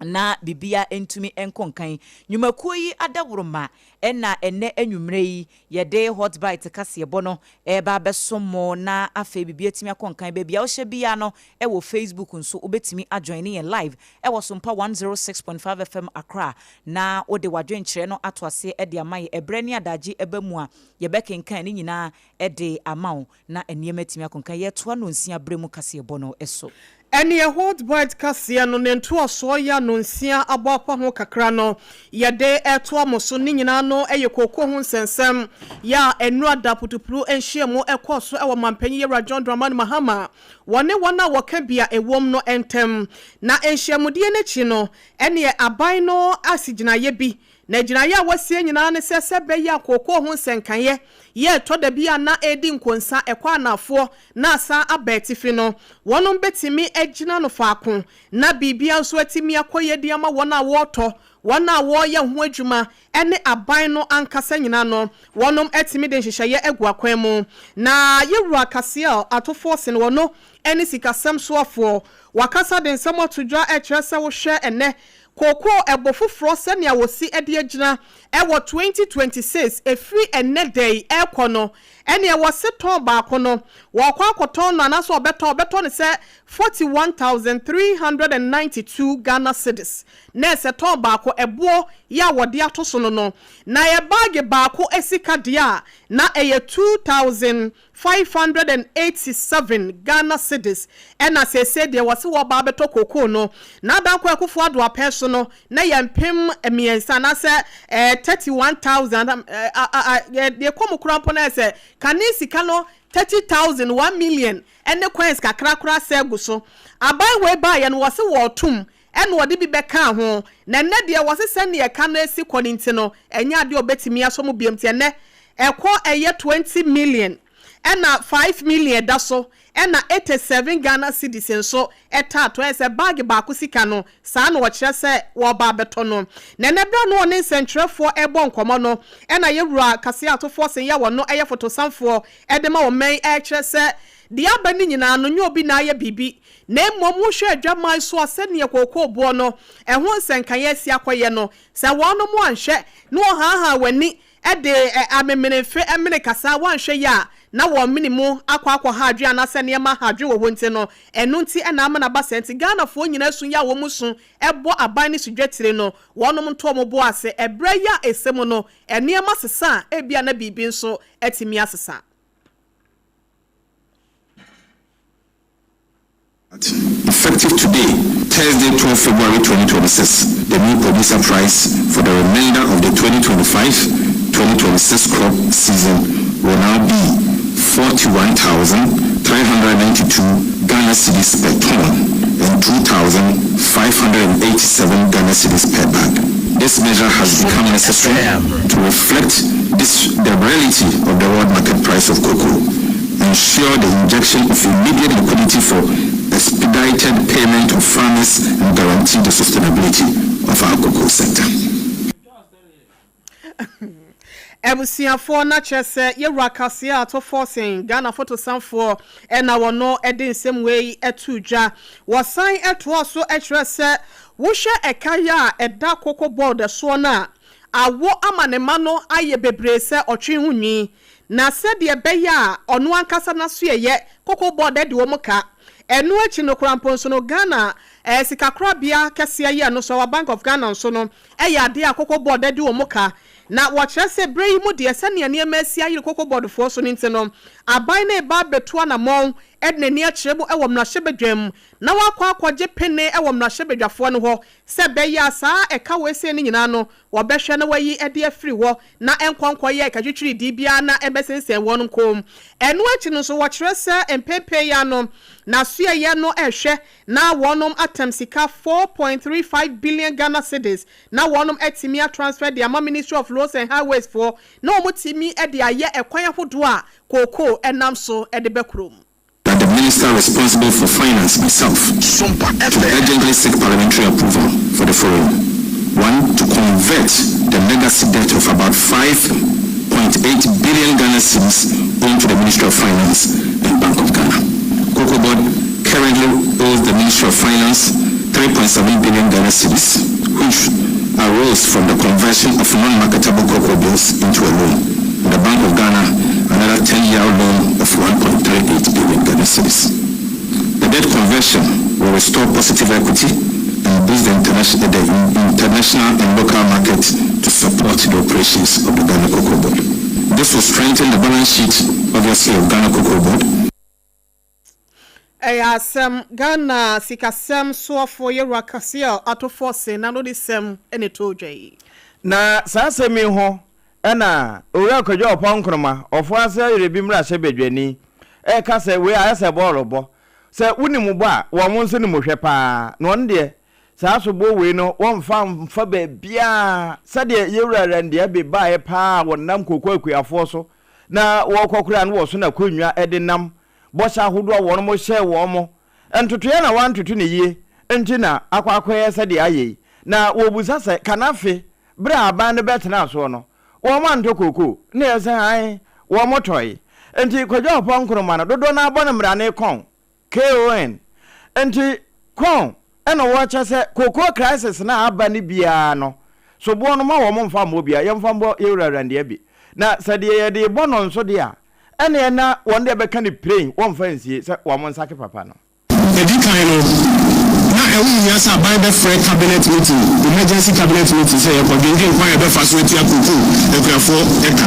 na biribiara ntumi nkɔ nkan. Nnwumakuo yi adaworoma na ɛnnɛ anwummerɛ yi yɛde Hot Bite kaseɛbɔ no reba abɛsom mo na afei biribi atumi akɔ nkan. Baabi a wohyɛ biara no wɔ Facebook nso wobɛtumi ajoine yɛn live wɔ Sompa 106.5 FM Accra na wode w'adwenkyerɛ no ato aseɛ de ama yɛn. Ɛberɛ ne adagye ba mu a yɛbɛkenkan ne nyinaa de ama wo na nneɛma atumi akɔ nkan. Yɛretoa nnɔnsia berɛ mu kaseɛbɔ no so. Ɛneɛ Holtbyte kaseɛ no ne ntoasoɔ yɛ anonsia abɔ apa ho kakra no yɛde retoa mo so. Ne nyinaa no yɛ kooko ho nsɛnsɛm yɛ a nnora da putupru nhyiamu ɛkɔɔ so wɔ Mampanyin Yɛwura John Dramani Mahama wɔne wɔn a wɔka bi a ɛwom no ntam. Na nhyiamudie no akyi no ɛneɛ aban no asi gyinaeɛ bi Na gyinaeɛ a wɔasie nyinaa ne sɛ, sɛ ɛbɛyɛ a kookoo ho nsɛnkaeɛ yɛ ɛtɔ da bi a na ɛredi nkonsa ɛkɔ anaafoɔ na asan aba atifi no, wɔnom bɛtumi agyina no faako na biribiara nso atumi akɔ yie de ama wɔn a wɔretɔ, wɔn a wɔreyɛ ho adwuma ne aban no ankasa nyinaa no, wɔnom atumi de nhyehyɛeɛ agu akwan mu. Na Yɛwura Cassiel Ato Forson, ɔno ne Sikasɛm soafoɔ, wakasa de nsɛm ato dwa rekyerɛ sɛ wohwɛ ɛnnɛ Kookoo ɛbɔ foforɔ sɛnea wɔsi de agyina wɔ 2026 ɛfiri ɛnnɛ da yi rekɔ no, ɛneɛ wɔse tɔn baako no wɔrekɔ akɔtɔn no anaasɛ wɔbɛtɔn wɔbɛtɔ no sɛ 41,392 Ghana cedis na ɛsɛ tɔn baako ɛboɔ yɛ a wɔde ato so no no na ɛyɛ baage baako sika deɛ a na ɛyɛ 2,000 587 Ghana cedis ɛna seesei deɛ wɔse wɔreba abɛtɔ kokoo no na Dankwa Akufo Addo apɛ so no na yɛ mpem mmiɛnsa anaasɛ eh, 31,000 eh, ah, ah, ah, deɛ ɛkɔ mu koraa mpo no ayɛ sɛ kane sika no 30,000, 1 million ɛne coins kakra koraa sɛ agu so. Aban wei baeɛ no wɔse wɔretom ɛna ɔde bi bɛkaa ho, na ɛnnɛ deɛ wɔse sɛdeɛ ɛka no asi kɔ no nti no, ɛnyɛ adeɛ a ɔbɛtumi asɔ mu biom, nti ɛnnɛ ɛkɔ ɛyɛ 20 million, ɛna 5 million da so, ɛna 87 Ghana cedis nso ɛtaa tɔ, ɛyɛ sɛ bag baako sika no, saa na ɔkyerɛ sɛ wɔreba abɛtɔ no. Na ɛnnɛ berɛ a na ɔne nsɛntwerɛfoɔ rebɔ nkɔmmɔ no, ɛna yɛwura Kaseɛ Atofoɔ Senya wɔno ɛyɛ fotosanfoɔ de ma ɔman yi ɛrekyerɛ sɛ deɛ aba no nyinaa no nyɛ obi na ayɛ biribi, Na mmom wohwɛ adwaman so a sɛdeɛ kookoo boɔ no ɛho nsɛnkaeɛ asi akɔyɛ no, sɛ wɔnom anhwɛ na wɔhaahaa w'ani de amemenemfe mene kasa a woanhwɛ yie a na wɔn mene mu akɔ akɔha adwene anaasɛ nneɛma aha adwene wɔ hɔ nti no, ɛno nti na ama no aba saa nti Ghanafoɔ nyinaa su yɛ a wɔn su bɔ aban no so dwatire no wɔnom nto wɔn bo ase ɛberɛ yi a ɛsɛ mu no nneɛma sesa a ebia na biribi nso atumi asesa. Effective today, Thursday, 12 February 2026, the new producer price for the remainder of the 2025-2026 crop season will now be 41,392 Ghana cedis per tonne and 2,587 Ghana cedis per bag. This measure has become necessary to reflect this, the reality of the world market price of cocoa, ensure the injection of immediate liquidity for expedited payment of farmers and guarantee the sustainability of our cocoa sector. Abusuafoɔ na kyerɛ sɛ yɛwura Kaseɛ a Ɔtɔ Forson, Ghana fotosanfoɔ na wɔno de nsɛm wei too dwa. Wɔsan toaa so kyerɛɛ sɛ wohwɛ ɛka yi a ɛda Cocoa Board soɔ no a, awo ama ne mma no ayɛ bebree sɛ ɔtwe ho nwi. Na sɛdeɛ ɛbɛyɛ a ɔno ankasa n'asoɛeɛ Cocoa Board de wɔn ka. Ɛno akyi no koraa mpo nso no, Ghana sikakorabea kɛseɛ yi a ɛno nso ɛwɔ Bank of Ghana nso no yɛ adeɛ a Cocoa Board de wɔn ka. Na wɔkyerɛ sɛ berɛ yi mu deɛ sɛdeɛ nneɛma asi ayere Cocoa Board foɔ so no nti no, aban no reba abɛtu anammɔn de n'ani akyerɛ mu wɔ mmarahyɛbadwam na wakɔ akɔgye pene wɔ mmarahyɛbadwafoɔ no hɔ sɛ ɛbɛyɛ a saa ɛka wei sei no nyinaa no wɔbɛhwɛ na wɔayi de afiri hɔ na ɛnkɔ nkɔyɛ ɛkatwitwiridii biara na ɛmmɛsensɛn wɔn kɔn mu. Ɛno akyi no nso wɔkyerɛ sɛ mpɛn yi ara no n'asoɛeɛ no rehwɛ na wɔnom atam sika 4.35 billion Ghana cedis na wɔnom atumi atransfer de ama Ministry of Roads and Highways foɔ na wɔtumi de ayɛ ɛkwan ahodoɔ a kookoo nam so de ba kurom. That the Minister responsible for finance, myself, to urgently seek parliamentary approval for the following. One, to convert the legacy debt of about 5.8 billion Ghana cedis. of Finance and Bank of Ghana. Cocoa Board currently owes the Ministry of Finance 3.7 billion Ghana cedis, which arose from the conversion of non-marketable cocoa bills into a loan. The Bank of Ghana, another 10-year loan of 1.38 billion Ghana cedis. The debt conversion will restore positive equity and boost the international, the international and local market to support the operations of the Ghana Cocoa Board. This will strengthen the balance sheet, obviously, of Ghana Cocoa Board. Ɛyɛ asɛm, Ghana sikasɛm soɔfoɔ Yɛwura Cassiel Ato Forson n'ano de sɛm na ɛtoo dwa yi. Na saa asɛm yi ho na Owura Kwadwo Ɔpɔn Nkrumah, Ɔfoase Ayerebi mmarahyɛbadwani, reka sɛ wei ayɛ sɛ bɔɔlo bɔ. Sɛ wonim bɔ a, wɔn nso nim hwɛ paa. Na ɔno deɛ, saa soboɔ wei no, wɔmfa mfa baabiara. Sɛdeɛ Yɛwura Randy Abbey baeɛ paa a wɔnam kooko akuafoɔ so na wɔrekɔ koraa no wɔso n'akonnwa de nam bɔhyɛ ahodoɔ a wɔn hyɛɛ wɔn. Ntotoeɛ na wɔantoto no yie nti na akɔ akɔyɛ sɛdeɛ ayɛ yi. Na wɔbisa sɛ, Kanafe, berɛ a aban no bɛtenaa soɔ no, wɔn antɔ kookoo? Na yɛsɛ, Aane, wɔn tɔe. Nti Kwadwo Apaw Nkrumah no, dodoɔ no ara bɔ no mmrane kɔn, KON. Nti kɔn na wɔkyɛ sɛ cocoa crisis no a aba no biara no, soboɔ no ma wɔn mfa mmɔ biara, yɛmfa mmɔ yɛn wura Randy Abbey. Na sɛ deɛ yɛde rebɔ no nso deɛ a, ɛneɛ na wɔn deɛ bɛka no piren, wɔmfa nsie sɛ wɔn nsake papa no. Edi kan no, na ɛho nhia sɛ aban bɛfrɛ cabinet meeting, emergency cabinet meeting, sɛ yɛrekɔdwendwen kwan a yɛbɛfa so atua kookoo akuafoɔ ka.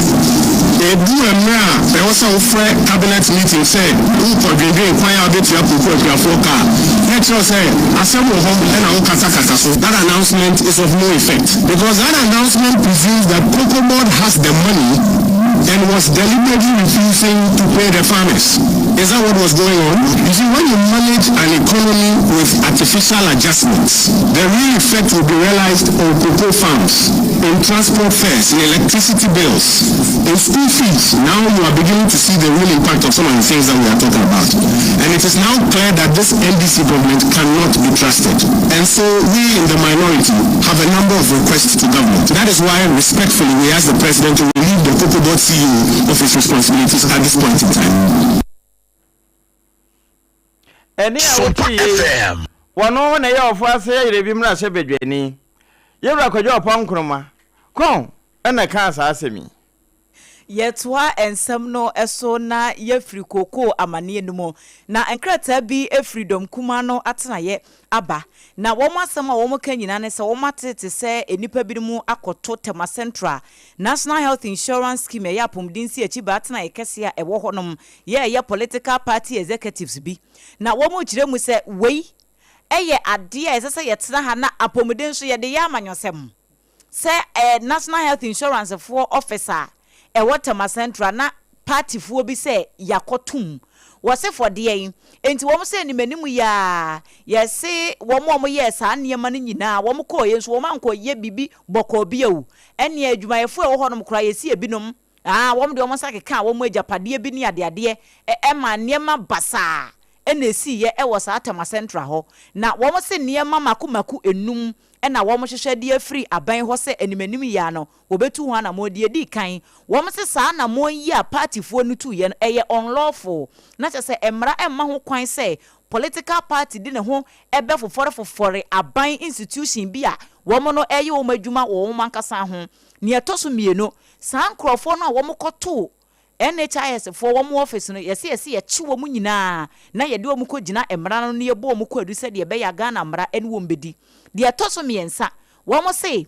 Ɛdu mmerɛ a ɛwɔ sɛ wofrɛ cabinet meeting sɛ worekɔdwendwen kwan a wobɛtua kookoo akuafoɔ ka a, na ɛkyerɛ wo sɛ asɛm wɔ hɔ na wokatakata so. That announcement is of no effect because that announcement presumes that Cocobod has the money and was deliberately refusing to pay the farmers. Is that what was going on? You see, when you manage an economy with artificial adjustments, the real effect will be realized on cocoa farms, in transport fares, in electricity bills, in school fees. Now you are beginning to see the real impact of some of the things that we are talking about. And it is now clear that this NDC government cannot be trusted. And so we in the minority have a number of requests to government. That is why, respectfully, we ask the president to relieve the Cocoa Board CEO of his responsibilities at this point in time. Ɛnne a wote yi, wɔno na ɛyɛ Ɔfoase Ayerɛbi mmarahyɛbadwani, Yɛwura Kwadwo Ɔpɔn Nkrumah, Kɔn na ɛkaa saa asɛm yi. Yɛtoa nsɛm no so na yɛfiri kookoo amaneɛ no mu. Na nkrataa bi firi dɔm kumaa no atenaeɛ aba. Na wɔn asɛm a wɔka nyinaa ne sɛ wɔate te sɛ nnipa binom akɔto Tema Central National Health Insurance Scheme a ɛyɛ apɔmuden nsiakyibaa atenaeɛ kɛseɛ a ɛwɔ hɔnom yɛ a ɛyɛ political party executives bi. Na wɔkyerɛ mu sɛ wei yɛ adeɛ a ɛsɛ sɛ yɛtena ha na apɔmuden nso yɛde yɛ amanyɔsɛm. Sɛ ɛyɛ National Health Insurance foɔ office a ɛwɔ Tema Central na party foɔ bi sɛ yakɔ tom. Wɔse for deɛn? Enti wɔn sɛ anim anim yi ara yɛse wɔn a wɔyɛɛ saa nneɛma no nyinaa wɔn kɔɔeɛ nso wɔn ankɔ yɛ biribi bɔkɔɔ bi o. Ɛnneɛ adwumayɛfoɔ a ɛwɔ hɔnom koraa yɛse ebinom aa wɔn deɛ wɔn nsa kekaa wɔn agyapadeɛ bi ne adeadeɛ ɛma nneɛma basaa na esiiɛ wɔ saa Tema Central hɔ. Na wɔn se nneɛma mako mako enum na wɔn hwehwɛ de afiri aban hɔ sɛ anim anim yi ara no wɔbɛtu ho anamɔn. Deɛ ɛdi kan, wɔn se saa anamɔn yi a partyfoɔ no tuiɛ no ɛyɛ unlawful, na kyerɛ sɛ mmara mma ho kwan sɛ political party de ne ho bɛfofɔre fofɔre aban institution bi a wɔn no reyɛ wɔn adwuma wɔ wɔn ankasa ho. Nea ɛtɔ so mmienu, saa nkorɔfoɔ no a wɔkɔtoo NHIS foɔ wɔn office no yɛse yɛse yɛkye wɔn nyinaa na yɛde wɔn kɔ gyina mmara no na yɛbɔ wɔn kwaadu sɛdeɛ ɛbɛyɛ a Ghana mmara ne wɔn bɛdi. Deɛ ɛtɔ so mmiɛnsa, wɔn se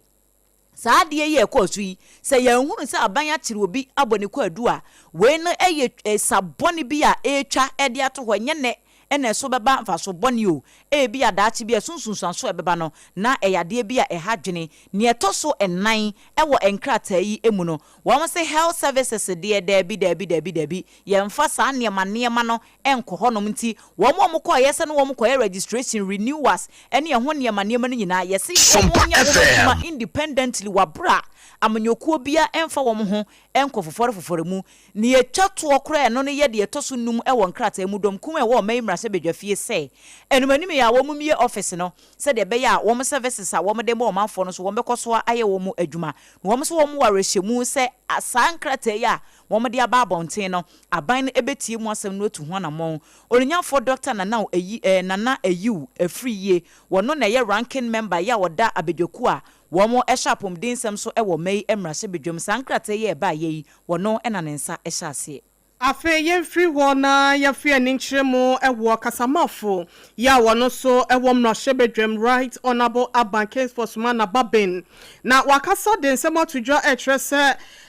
saa adeɛ yi a ɛkɔɔ so yi, sɛ yɛanhunu sɛ aban akyere obi abɔ ne kwaadu a, wei no yɛ sa bɔne bi a ɛretwa de ato hɔ, ɛnyɛ nnɛ na ɛso bɛba mfaso bɔne o, ebia daakye bi a ɛso nsunsuanso a ɛbɛba no, na ɛyɛ adeɛ bi a ɛha adwene. Nea ɛtɔ so nnan wɔ nkrataa yi mu no, wɔse health services deɛ daabi, daabi, daabi, daabi, yɛmfa saa nneɛma nneɛma no nkɔ hɔnom nti wɔn a wɔkɔeɛ sɛ ne wɔn kɔyɛ registration, renewals ne ɛho nneɛma nneɛma no nyinaa, yɛse wɔn nyɛ wɔn adwuma independently wɔ aberɛ a amanyɔkuo biara mfa wɔn ho nkɔ fofɔre fofɔre mu. Nea etwa toɔ koraa a ɛno no yɛ deɛ ɛtɔ so nnum wɔ nkrataa mu, dɔm kumaa a ɛwɔ ɔman yi mmarahyɛ. mmarahyɛbadwafie sɛ animanim yi a wɔn mmue office no sɛdeɛ ɛbɛyɛ a wɔn services a wɔn de ma ɔmanfoɔ no nso wɔn bɛkɔ so ayɛ wɔn adwuma. Na wɔn nso wɔn wɔ awerɛhyɛmu sɛ saa nkrataa yi a wɔn de aba abɔnten no aban no bɛtie mu asɛm no atu ho anammɔn. Onunyanfoɔ Dɔkta Nana Ayi eh, Nana Ayiw Afriyie, wɔno na ɛyɛ ranking member yi a ɔda abadwakuo a wɔn hwɛ apɔmuden nsɛm so wɔ ɔma yi mmarahyɛbadwam. Saa nkrataa yi a ɛbaeɛ yi wɔno na ne nsa hyɛ aseɛ. Afei yɛmfiri hɔ na yɛmfa yɛn ani nkyerɛ mu wɔ kasamafo yi a ɔno nso wɔ mmarahyɛbadwam Right Honourable Abban Kingsford Sumana Babin na wakasa de nsɛm ato dwa rekyerɛ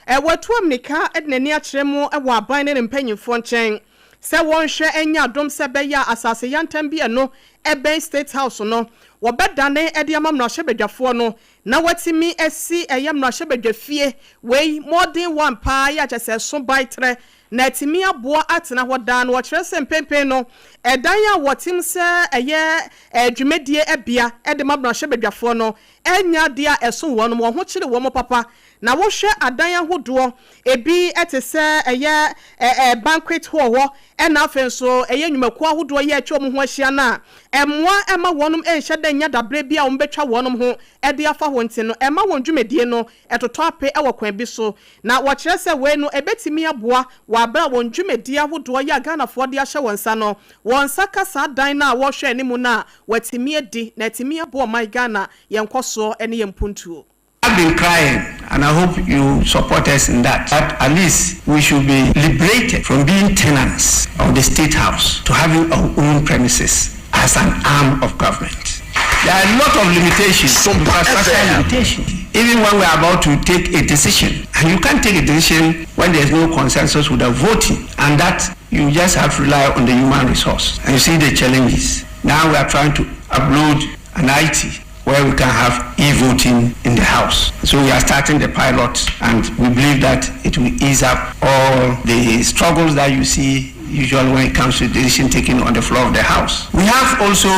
sɛ watu ammirika de n'ani akyerɛ mu wɔ aban ne ne mpanyimfoɔ nkyɛn sɛ wɔnhwɛ nyɛ adom sɛ ɛbɛyɛ a asase yantam bi a ɛno ɛbɛn State House no wɔbɛdane de ama mmarahyɛbadwafoɔ no Na watumi asi ɛyɛ mmarahyɛbadwafie wei modern one paa yi a kyerɛ sɛ ɛso ban trɛ na atumi aboa atena hɔ daa no. Wɔkyerɛ sɛ mpenpen no ɛdan a wɔtem sɛ ɛyɛ dwumadie bea de ma mmarahyɛbadwafoɔ no nyɛ adeɛ a ɛso wɔn, wɔn ho kyere wɔn papa. Na wohwɛ adan ahodoɔ ebi te sɛ ɛyɛ banquet hall hɔ ɛna afei nso ɛyɛ nnwumakuo ahodoɔ yi a atwa wɔn ho ahyia no a, ɛmmoa mma wɔnom nhyɛ da nnya daberɛ bi a wɔbɛtwa wɔnom ho de afa hɔ nti no, ɛma wɔn dwumadie no totɔ ape wɔ kwan bi so. Na wɔkyerɛ sɛ wei no ɛbɛtumi aboa wɔ aberɛ a wɔn dwumadie ahodoɔ yi a Ghanafoɔ de ahyɛ wɔn nsa no, wɔn nsa ka saa dan no a wɔrehwɛ anim no a, wɔatumi adi na atumi aboa ɔman Ghana yɛn nkɔsoɔ ne yɛn mpuntuo. I've been crying and I hope you support us in that, that at least we should be liberated from being tenants of the State House to having our own premises as an arm of government. There are a lot of limitations, infrastructural limitations, even when we are about to take a decision. And you can't take a decision when there is no consensus without voting, and that you just have to rely on the human resource. And you see the challenges. Now we are trying to upload an IT where we can have e-voting in the house. So we are starting the pilot and we believe that it will ease up all the struggles that you see usually when it comes to decision taking on the floor of the house. We have also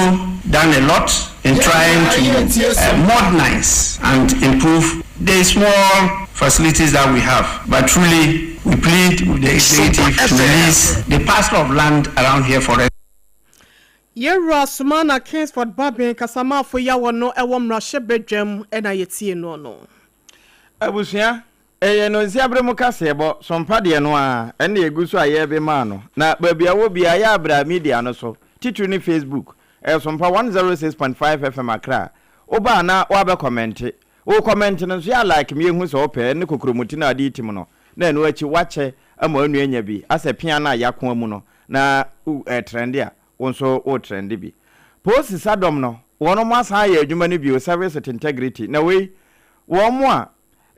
done a lot in trying to uh, modernize and improve the small facilities that we have. But truly, we plead with the executive to release the parcel of land around here for us. Yɛwura Sumana Kingsford Bagbin kasamafo yi a wɔno wɔ mmarahyɛbadwam na yɛtie noɔ no. Abusua, ɛyɛ nonsia bere mu kaseɛbɔ, so mpa deɛ no ara, ɛnna yɛgu so a yɛrebe no. Na baabi a wɔ biara, yɛ abra media no so, titiri ne Facebook, ɛyɛ Sompa 106.5 FM Accra. Woba a na woabɛ kɔmɛnte. Wo kɔmɛnte no nso yɛ a like me yɛhu sɛ wopɛ, ɛne kokromoti no a wode retim no, na ɛno akyi woakyɛ ama wo nua anya bi, asɛ pea no a yɛakoa mu no, na ɛretrɛnde a, wo nso woretrɛnde bi. Polisi sadɔm no, wɔnom asan ayɛ adwuma no bio, service with integrity, na wei, wɔn a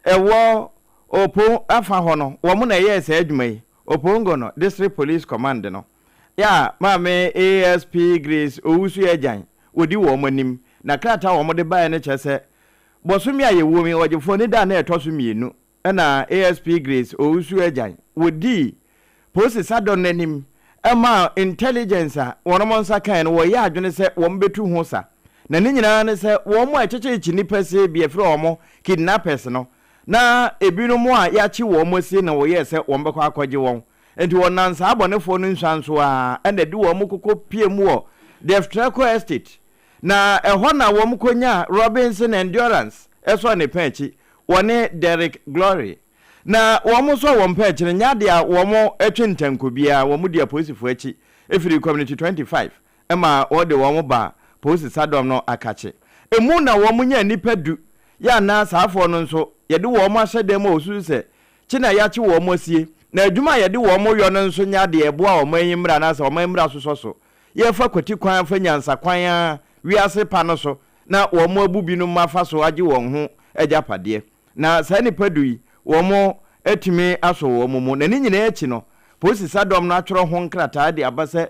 ɛwɔ Opon afa hɔ no, wɔn na ɛyɛɛ saa adwuma yi, Opongono District Police Command no, yɛ a Maame ASP Grace Owusu-Agyan, wɔdi wɔn anim, na krataa a wɔde baeɛ no kyerɛ sɛ, bosome a yɛwom yi, Ɔgyefoɔ ne da a na ɛtɔ so mmienu, na ASP Grace Owusu-Agyan wɔdii Polisi sadɔ no anim maa intelligence a wɔn nsa kae no wɔyɛɛ adwene sɛ wɔbɛtu ho sa. Na ne nyinaa ne sɛ wɔn a ɛkyekyekye nnipa sie bi a yɛfrɛ wɔn kidnappers no, na ebinom a yɛakye wɔn asie na wɔyɛɛ sɛ wɔbɛkɔ akɔgye wɔn. Enti wɔnam saa abɔnefoɔ no nsuanso ara na ɛde wɔn kɔkɔ pue mu wɔ Deftreco Estate. Na ɛhɔ na wɔkɔnyaa Robinson Endurance sɔɔ ne pɛn akyi, wɔne Derrick Glory. Na wɔn nso a wɔn pɛ akyi no nyɛ adeɛ a wɔtwe ntanko biara, wɔdi apolisifoɔ akyi firi Community 25 ma wɔde wɔn ba polisi sadɔm no akakye. Emu na wɔnya nnipa du, yɛ anaa saafoɔ no nso yɛde wɔn ahyɛ dan mu a wɔsusu sɛ kye na yɛakye wɔn asie. Na adwuma a yɛde wɔn yɔ no nso nyɛ adeɛ a ɛboa ɔman yi mmara anaasɛ ɔman mmara sosɔ so. Yɛfa kwati kwan fa nyansa kwan ara wiase pa no so na wɔabu binom afa so agye wɔn ho agyapadeɛ. Na saa nnipa du yi, wɔatumi asɔ wɔn mu. Na ne nyinaa akyi no, polisi sadɔm no atwerɛ ho nkrataa de aba sɛ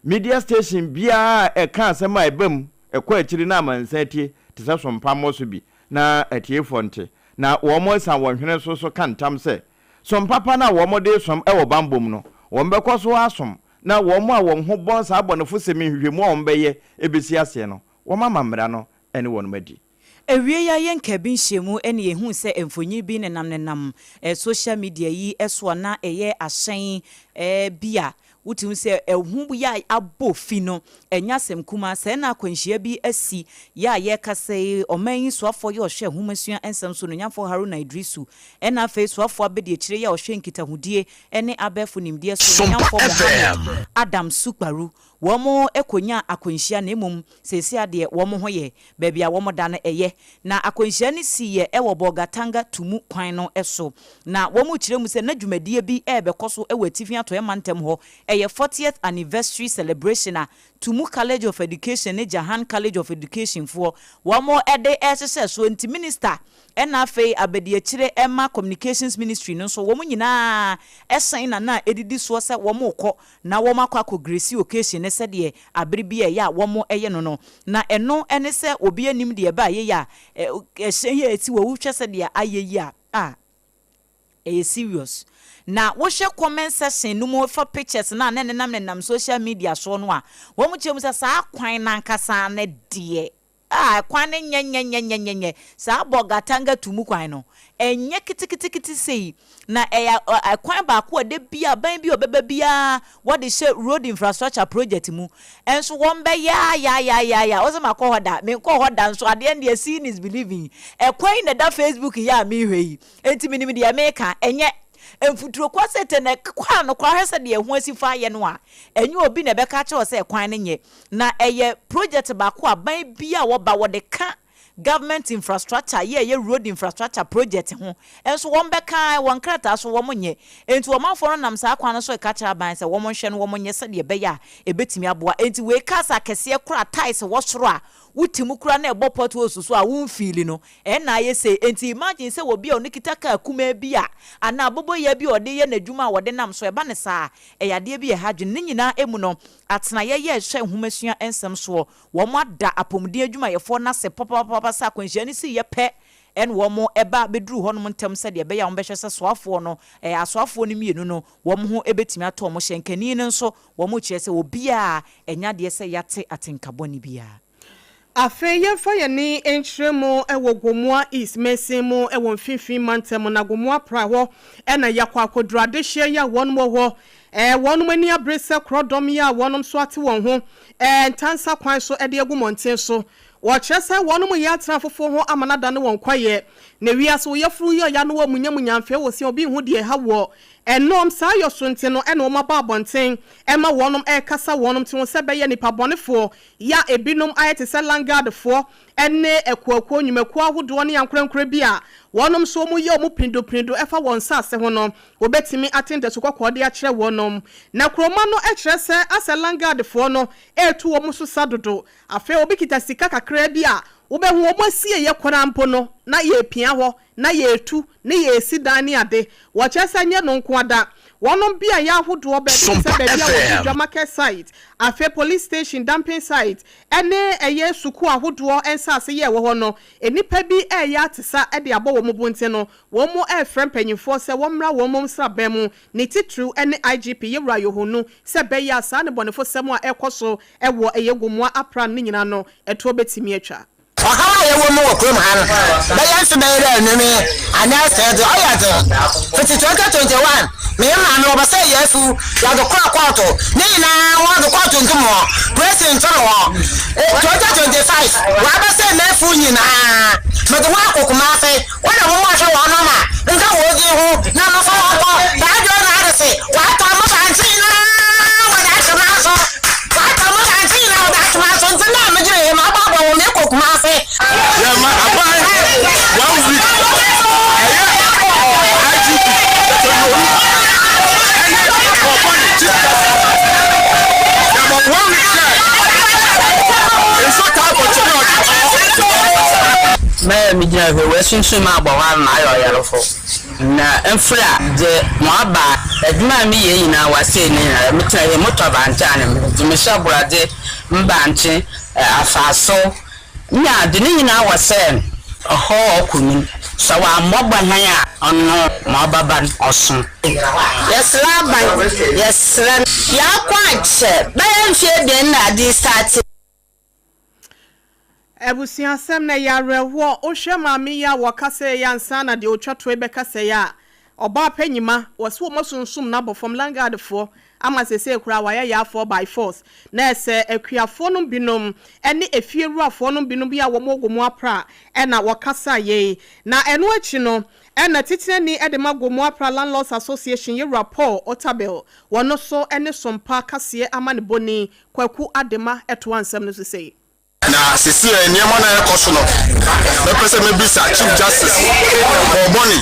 media station biara a ɛka asɛm a ɛba mu kɔ akyiri na amansan atie te sɛ sompa mmɔ so bi na atiefoɔ nte. Na wɔasiane wɔn hwene so so ka ntam sɛ som papa no a wɔde resom wɔ bammɔ mu no, wɔbɛkɔ so asom na wɔn a wɔn ho bɔn saa abɔnefosɛm yi nhwehwɛmu a wɔbɛyɛ bɛsi aseɛ no, wɔama mmara no ne wɔn adi. Awiei ara yɛn Nkaebi nhyiamu na yɛhuu sɛ mfonyin bi nenam nenam social media yi so a na ɛyɛ ahyɛn bi a Wotumi hu sɛ ɛho yɛ a abɔ fi no, ɛnyɛ asɛm kumaa. Sɛɛ na akwanhyia bi asi yɛ a yɛrekasa yi, ɔman yi soafoɔ yi a ɔhwɛ nhomasua nsɛm so, Onuonyamfoɔ Haruna Iddrisu, ɛna afei soafoɔ abadiakyire yi a ɔhwɛ nkitahodie ne abɛɛfo nimdeɛ so, Sompa Onuonyamfoɔ Mohammed FM. Adam Sukparu, wɔn kɔnyaa akwanhyia na mmom seesei adeɛ wɔn ho yɛ. Baabi a wɔda no ɛyɛ. Na akwanhyia no siiɛ wɔ Bolgatanga Tumu kwan no so. Na wɔkyerɛ mu sɛ na dwumadie bi rebɛkɔ so wɔ Atifi Atɔeɛ Mantam hɔ. Ɛyɛ Fortieth Anniversary Celebration a Tumu College of Education ne Jahan College of Education foɔ wɔn de rehyehyɛ soɔ. Nti Minister ɛna afei abadiakyire ɛma Communications Ministry no nso wɔn nyinaa ɛhyɛn na na ɛdidi soɔ sɛ wɔrekɔ na wɔakɔ akɔ grace occasion no sɛdeɛ abere bi a ɛyɛ a wɔyɛ no no. Na ɛno ne sɛ obi anim deɛ ɛba ayɛ yi a, ɛhyɛn yi a ɛsi hɔ wohwɛ sɛdeɛ ayɛ yi a, ah, ɛyɛ serious. Na wohwɛ comment section no mu fa pictures no a na ɛnenam nenam social media soɔ no a, wɔkyerɛ mu sɛ saa kwan no ankasa no deɛ, Ah kwan no nyɛ nyɛ nyɛ nyɛ nyɛ nyɛ saa Bolgatanga Tumu kwan no ɛnyɛ keteketekete sei na ɛyɛ ɛkwan baako a da biara aban bi a ɔbɛba biara wɔde hyɛ road infrastructure project mu ɛnso wɔn bɛyɛ ayayayaya wɔsɛ makɔ hɔ da menkɔ hɔ da nso adeɛ no deɛ seeing is believing ɛkwan yi na ɛda Facebook yi a mehwɛ yi enti menim deɛ meka ɛnyɛ Mfuturo kwasete na kwan no koraa hwɛ sɛdeɛ ɛho asi fa ayɛ no a, ɛnyɛ obi na ɛbɛka akyerɛ wo sɛ kwan no nyɛ. Na ɛyɛ project baako a aban biara a wɔba wɔde ka government infrastructure yɛ ɛyɛ road infrastructure project ho nso wɔn bɛka ara wɔ nkrataa so wɔn nyɛ. Enti ɔmanfoɔ no nam saa kwan no so reka kyerɛ aban sɛ wɔn nhwɛ no wɔn nyɛ sɛdeɛ ɛbɛyɛ a ɛbɛtumi aboa. Enti wei cars akɛseɛ koraa tyres wɔ soro a wote mu koraa na ɛbɔ potholes so a wonfiili no Ɛna ayɛ sei, enti imagine sɛ obi a ɔno kita car kumaa bi a, anaa aboboyaa bi a ɔde yɛ n'adwuma a wɔde nam so, ɛba no saa a, ɛyɛ adeɛ bi a ɛha adwene. Ne nyinaa mu no, atenaeɛ yɛ ɛhwɛ nhomasua nsɛm soɔ. Wɔada apɔmuden adwumayɛfoɔ no ase papapapa sɛ akwanhyia no siiɛ pɛ na wɔba bɛduruu hɔnom ntɛm sɛdeɛ ɛbɛyɛ a wɔbɛhwɛ sɛ soafoɔ no, asoafoɔ no mmienu no, wɔn ho bɛtumi atɔ wɔn. Hyɛnkani no nso, wɔkyerɛ sɛ obiara, ɛnyɛ adeɛ sɛ yɛate atenka bɔne biara. Afei yɛmfa yɛn ani nkyerɛ mu wɔ Gomoa East mansin mu wɔ Mfinfini mantam na Gomoa Pra hɔ na yɛakɔ akɔduru adehyeɛ yi a wɔnom wɔ hɔ. Wɔnom ani abere sɛ korɔdɔm yi a wɔnom nso ate wɔn ho ntansa kwan so de agu mmɔnten so. Wɔkyerɛ sɛ wɔnom reyɛ atena afoforɔ ho ama no adane wɔn kwaeɛ. Na wiase wo yafunu yi ɔya no wɔ munyamunya mfee wo se obi nhu deɛ ɛha woɔ. Ɛnom saa yɔ so nti no na wɔn aba abɔnten ma wɔnom rekasa wɔnom te ho sɛ bɛyɛ nnipa bɔnefoɔ Yɛ a ebinom ayɛ te sɛ Languard-foɔ ne akuakuo, nnwumakuo ahodoɔ ne ankorankorɛ bi a wɔnom nso wɔyɛ wɔn pinido-pinido fa wɔn nsase ho no, wɔbɛtumi ate ntasu kɔkɔɔ de akyerɛ wɔnom. Na kuromma no kyerɛ sɛ asɛ Languard-foɔ no retu wɔn so sa dodo. Afei obi kita sika kakraa bi a, wobɛhu wɔn asieeɛ koraa mpo no na yɛrepia hɔ na yɛretu ne yɛresi dan ne ade. Wɔkyerɛ sɛ ɛnyɛ ɛno nko ara da. Wɔnom beaeɛ ahodoɔ, baabi te sɛ Sompa baabi a wɔdi FM. dwa, market site, afei police station, dumping site, ne ɛyɛ sukuu ahodoɔ nsaase yi a ɛwɔ hɔ no, nnipa bi reyɛ atesa de abɔ wɔn bo nti no, wɔrefrɛ mpanyinfoɔ sɛ wɔmmra wɔn nsraban mu, ne titiriw ne IGP Yewura Yohonu, sɛ ɛbɛyɛ a saa nnebɔnefosɛm a ɛrekɔ so wɔ ɛyɛ Gomoa Apra no nyinaa no, ɛtoɔ bɛtumi atwa. Ɔhaw a yɛwɔ mu wɔ kurom ha no, bɛyɛ mfe bɛyɛ dɛ enum yi anaa esia dze, ɔyɛ dzen. Fitsi 2021, menye maame wɔbɛsɛɛ hɛn efuw, yɛdze kɔr kɔɔto, ne nyina wɔdze kɔɔto nntum hɔn, prison nntum hɔn. 2025, wɔabɛsɛɛ m'efuw nyina, medze hɔn akɔ Kumasi, hɔ na momɔhwɛ hɔn ma nka hɔn dzin ho na momfa hɔn nkɔ Baador na Adese, wɔatɔn mo bankye nyina wɔdze ato m'aso, wɔatɔn mo bankye nyina wɔdze ato m'aso, ntsi nna megyina he maboaboa hɔn mekɔ Kumase. Yɛma aban one week ɛyɛ IGP Tony Oru ɛne Kɔkɔne Chief Justice yɛma one week sɛ nso taa kɔkyere ɔde ɔ. Mɛyɛ megyina hwɛ w'asunsum abɔ hɔ ama mayɛ ɔyarfo, na mfir a dze wɔaba edwuma a meyɛ nyina wɔasɛɛ ne nyinara. Metsena he motɔ bankye a na medze mehyɛ borɔdze, mbankye, afaasew nye adze ne nyina wɔsɛɛ no. Ɔhaw a ɔkɔ mu no, sɛ wɔammbɔbɔ hɛn a ɔno ma ɔbɛba no ɔso. Yɛsrɛ aban, yɛsrɛ no. Yɛakɔ akyɛ bɛyɛ mfe ebien na adze yi starte. Abusuasɛm na ɛyɛ awerɛhoɔ. Wohwɛ maame yi a wɔkasa yi ansa na deɛ ɔtwa toɔ yi bɛkasa yi a, Ɔbaa panyima, wɔse wɔn asunsum no abɔ fam, landguard foɔ, ama seesei koraa wɔayɛ yaafoɔ by force. Na ɛsɛ akuafoɔ nom binom ne efie wurafoɔ nom binom bi a wɔn wɔ Gomoa Pra na wɔkasa yei. Na ɛno akyi no na titenani de ma Gomoa Pra Landlords Association Yewura Paul Otabil, wɔno so ne Sompa kaseɛ amanebɔni Kwaku Adema toa nsɛm no so sei. Na sesei nneɛma no a ɛrekɔ so no, mɛpɛ sɛ mɛbisa Chief Justice Paul Bonney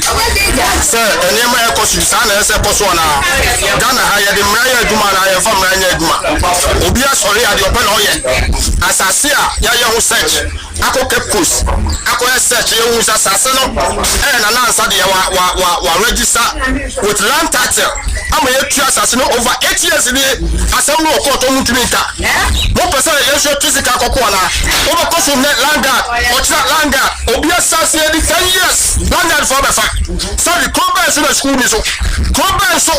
sɛ nneɛma a ɛrekɔ so yi, saa na ɛsɛ sɛ ɛkɔ so anaa? Ghana ha, yɛde mmara yɛ adwuma anaa yɛmfa mmara nyɛ adwuma? Obi asɔre a, deɛ ɔpɛ na ɔyɛ. Asase a yɛayɛ ho search akɔ Cape Coast akɔyɛ search, yɛhu sɛ asase no ɛyɛ Nana Ansah deɛ, wa wa wa wa register with land title ama yɛatua asase no over 8 years nie, asɛm no wɔ court, ɔmo ntumi nka. Mopɛ sɛ yɛn nso yɛtu sika kɔko anaa? Wobɛkɔ so nnɛ land guard, ɔkyena land guard, obi asase adi 10 years land guard foɔ bɛfa. Sɛbi kuro bɛn so na sukuu ni so? Kuro bɛn so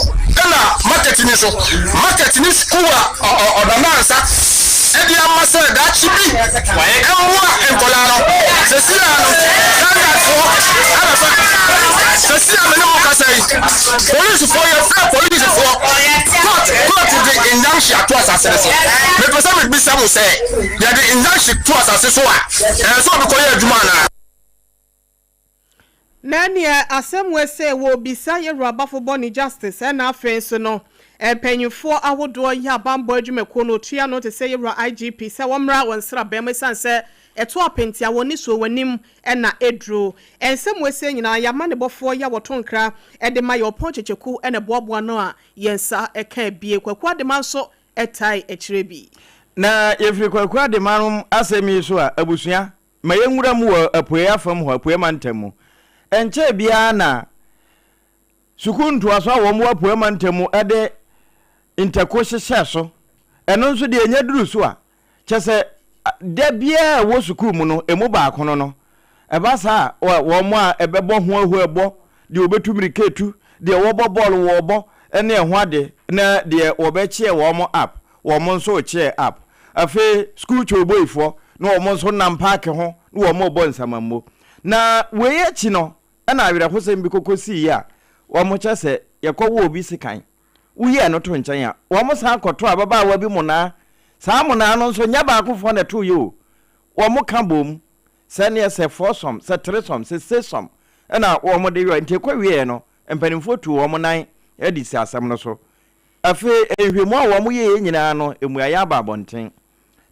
na market ni so? Market ni sukuu a ɔnana nsa ɛde ama sɛ daakye bi ɛmmoa nkɔlaa no. Sɛsi a no land guard foɔ abɛfa. Sɛsi a me ne mo kasa yi, polisifoɔ yɛfrɛ polisifoɔ court court de injunction ato asase no so. Mepɛ sɛ mebisa mo sɛ yɛde injunction to asase so a, ɛyɛ sɛ obi kɔyɛ adwuma anaa? Na neɛ asɛm wei sɛ wɔrebisa yɛwura Baffoe-Bonnie Justice ɛna afei nso no mpanyinfoɔ ahodoɔ yi abanbɔ adwumakuo no otua no te sɛ yɛwura IGP sɛ wɔmmra wɔn nsraban mu ɛsiane sɛ ɛto apɛnti a wɔn nisuo wɔn anim ɛna ɛduro. Nsɛm wei sɛ nyinaa yɛama ne bɔfoɔ yi a wɔto nkra ɛde ma yɛ ɔpɔn kyekyeku ɛna ɛboaboa no a yɛn nsa ɛka bie. Kwaku Adema nso ɛtae akyire bi. Na yɛfiri Kwaku Adema nom asɛm yi so a, abusua, ma yɛnwura mu wɔ apueɛ afam hɔ, apueɛ mantam mu. Ɛnkyɛɛ biara na sukuu ntoaso a wɔn wɔ apueɛ mantam mu de ntako hyehyɛɛ so. Ɛno nso deɛ ɛnya duru so a, kyɛ sɛ da biara a ɛwɔ sukuu mu no, ɛmu baako no no, ɛba saa a, wɔn a ɛbɛbɔ ho ahuabɔ, deɛ wɔbɛtu mmirika etu, deɛ wɔbɔ bɔɔl wɔbɔ, ne ɛho ade, na deɛ wɔbɛkyeɛ wɔn up, wɔn nso rekyeɛ up. Afei sukuu kyooboifoɔ na wɔn nso nam paake ho na wɔn rebɔ nsamammo. Na wei akyi no, ɛna awerɛhosɛm bi kɔkɔ siiɛ a, wɔn kyɛ sɛ yɛkɔwɔ obi sekan. Woyi ɛno to nkyɛn a, wɔn san kɔto ababaawa bi monaa. Saa monaa no nso, nyɛ baakofoɔ na ɛtoeɛ o. Wɔn ka boom, sɛ neɛ sɛ foursome, sɛ threesome, sɛ sixsome ɛna wɔn de yɔɛ. Nti ɛkɔwieɛ no, mpanimfoɔ tuu wɔn nan de si asɛm no so. Afei nhwɛmu a wɔyɛeɛ nyinaa no, mmuaeɛ aba abɔnten.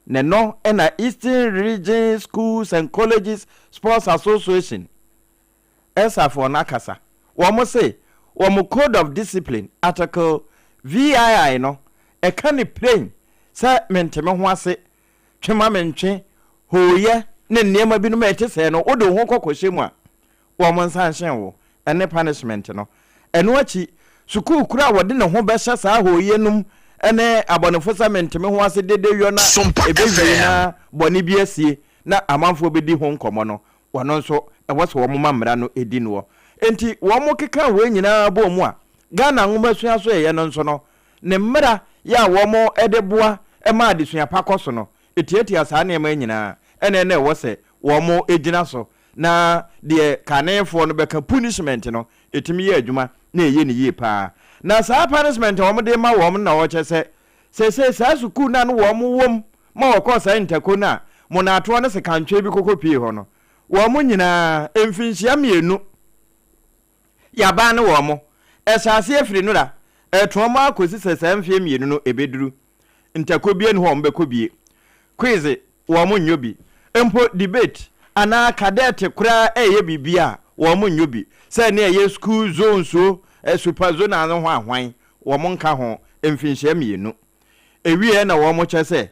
Na ɛno na Eastern Region Schools and Colleges Sports Association, ESSA, foɔ no akasa. Wɔn se wɔn Code of Discipline, Article VII no, ɛka no piren sɛ mente me ho ase, twe ma mentwe, hooyɛ ne nneɛma binom a ɛte sɛɛ no, wode wo ho kɔ kɔhyɛ mu a, wɔn nsa nhyɛn wo, ɛne punishment no. Ɛno akyi, sukuu koro a wɔde ne ho bɛhyɛ saa hooyɛ no mu ne abɔnefosɛm mente-me-ho-ase dedeyɔ no a ɛbɛwie na bɔne bi asie na amanfoɔ bɛdi ho nkɔmmɔ no, wɔno nso ɛwɔ sɛ wɔma mmara no di noɔ. Enti wɔkekaa wei nyinaa bɔɔ mu a, Ghana Nwomasua Asoɛeɛ no nso no, ne mmara yɛ a wɔde boa ma adesua pa kɔ so no, ɛtiatia saa nneɛma yi nyinaa, ɛna na ɛwɔ sɛ wɔgyina so na deɛ kanefoɔ no bɛka punishment no, ɛtumi yɛ adwuma na ɛyɛ no yie pa ara. Na saa punishment a wɔde rema wɔn no na wɔkyɛ sɛ, seesei saa sukuu no a na wɔn wɔ mu ma wɔkɔɔ saa ntako no a monaatoɔ ne sekantwe bi kɔkɔ pie hɔ no, wɔn nyinaa, mfinhyia mmienu, yɛaban ne wɔn. Ɛhyɛ aseɛ firi nnora, ɛtoa mu ara kɔsi sɛ saa mfeɛ mmienu no ɛbɛduru. Ntako biara nni hɔ a wɔbɛkɔ bie. Quiz, wɔn nyɔ bi. Mpo debate anaa cadet koraa ɛyɛ biribi a, wɔn nyɔ bi. Sɛ ne ɛyɛ school zones o, super zonal no ho a hwan, wɔn nka ho, mfinhyia mmienu. Ɛwieɛ na wɔn kyɛ sɛ,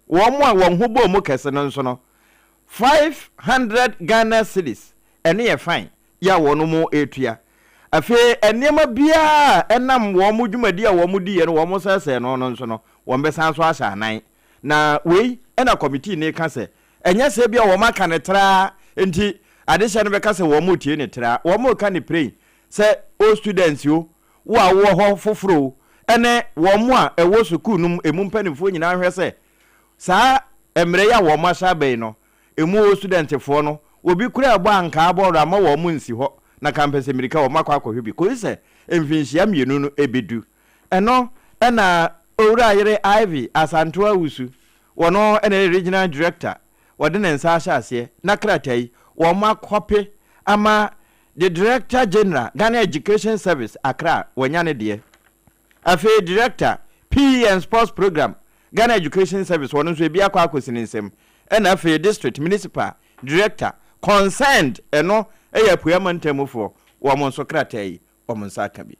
wɔn a wɔn ho bɔɔ mu kɛse no nso no, 500 Ghana cedis, ɛno yɛ fine, yɛ a wɔn retua. Afei nneɛma biara a ɛnam wɔn dwumadi a wɔdiiɛ no wɔn sɛesɛe no no nso no, wɔbɛsan nso ahyɛ anan. Na wei na kɔmitii no reka sɛ, ɛnyɛ sɛ ebia wɔaka no traa nti adehyɛ no bɛka sɛ wɔretie no traa. Wɔreka no piren sɛ o students o, wo a wowɔ hɔ foforɔ o, ɛne wɔn a ɛwɔ sukuu no mu emu mpanimfoɔ nyinaa nhwɛ sɛ saa mmerɛ yi a wɔahyɛ aba yi no, Emu wɔ studɛntefoɔ no, obi koraa ɛbɔ ankaa bɔɔlo amma wɔn nsi hɔ. Na kampɛsɛ mmirika wɔakɔ akɔhwɛ bi kɔsi sɛ mfinhyia mmienu no bɛdu. Ɛno na Owura yere Ivy Asantewaa Owusu, wɔno na ɛyɛ Regional Director, wɔde ne nsa ahyɛ aseɛ na krataa yi wɔakɔpe ama the Director General, Ghana Education Service, Accra, wanya ne deɛ. Afei Director, PE and Sports Programme, Ghana Education Service, wɔno nso ebi akɔ akɔsi ne nsam. Ɛna afei District, Municipal, Director, concerned, ɛno yɛ Apueɛ Mantam mufoɔ, wɔn nso krataa yi wɔn nsa aka bi.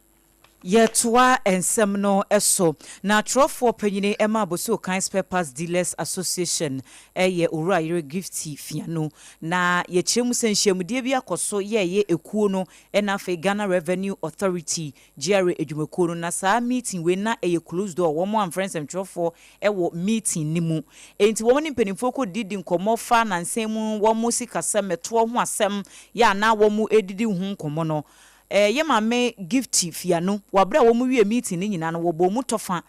Yɛtoa nsɛm no so. Na twerɛfoɔ panyini ma Abossey Okai Spare Parts Dealers Association yɛ Owura Yere Gifty Fianu. Na yɛkyerɛ mu sɛ nhyiamudie bi akɔ so yɛɛyɛ ekuo no ɛna afei Ghana Revenue Authority, GRA, adwumakuo no. Na saa meeting wei na ɛyɛ closed door, wɔn amfrɛ nsɛmtwerɛfoɔ wɔ meeting no mu. Enti wɔn ne mpanimfoɔ kɔdidi nkɔmmɔ fa nansa mu wɔn sikasɛm, ɛtoɔ ho asɛm yɛ a na wɔn redidi ho nkɔmmɔ no. Eh, yɛ maame Gifty Fianu, wɔ aberɛ a wɔn wiee meeting no nyinaa no, wɔbɔɔ mu tɔfa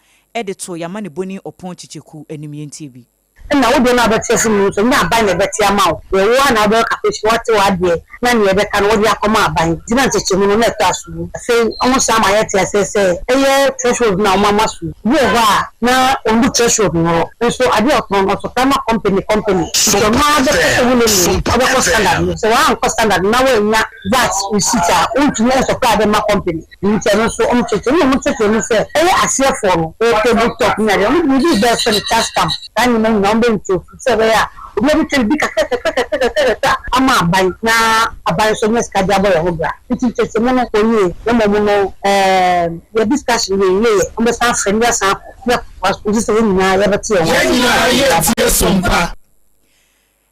de too Y'amanebɔni Ɔpɔn Kyekyeku anim. Yɛntie bi. Ɛna wo deɛ no a wobɛte afiri mu no nso, ɛnyɛ aban na ɛbɛte ama wo. Deɛ wo ara na wobɛyɛ calculation, woate w'adeɛ na deɛ ɛbɛka no wode akɔma aban. Nti na nkyekyɛmu no na ɛtɔ aso mu. Afei wɔsan ma yɛte aseɛ sɛ ɛyɛ threshold no a wɔama so yi, obi wɔ hɔ a na ɔndu threshold no hɔ, nso adeɛ a ɔtɔn no ɔsɔpra ma company company. Nti ɔno ara bɛpɛ sɛ wo ne no ɔbɛkɔ standard no. Sɛ woankɔ standard no na woannya VAT receipt a wontumi nsɔpra ade mma company nti ɛno nso ɔmo kyerɛkyerɛ mu na ɔmo kyerɛkyerɛ mu sɛ ɛyɛ aseɛfoɔ no wɔ table top ne adeɛ ɔmo de biribi bɛɛ frɛ no cash stamp saa nneɛma nyinaa ɔmo bɛ nkyerɛ sɛ ɛbɛyɛ a obiara bɛtwa biribi kakra kakra kakra kakra kakra ama aban na aban nso anya sika de abɔ yɛn ho bra nti nkyerɛkyerɛmu no kɔ yie na mmom no ɛɛm yɛ discussion yɛ wie yɛ ɔmo bɛsan afrɛ no yɛasan akɔ na yɛakɔtoa so nti sɛ yɛn nyinaa yɛbɛte yɛn ho Yɛn ase. nyinaa yɛretie som pa.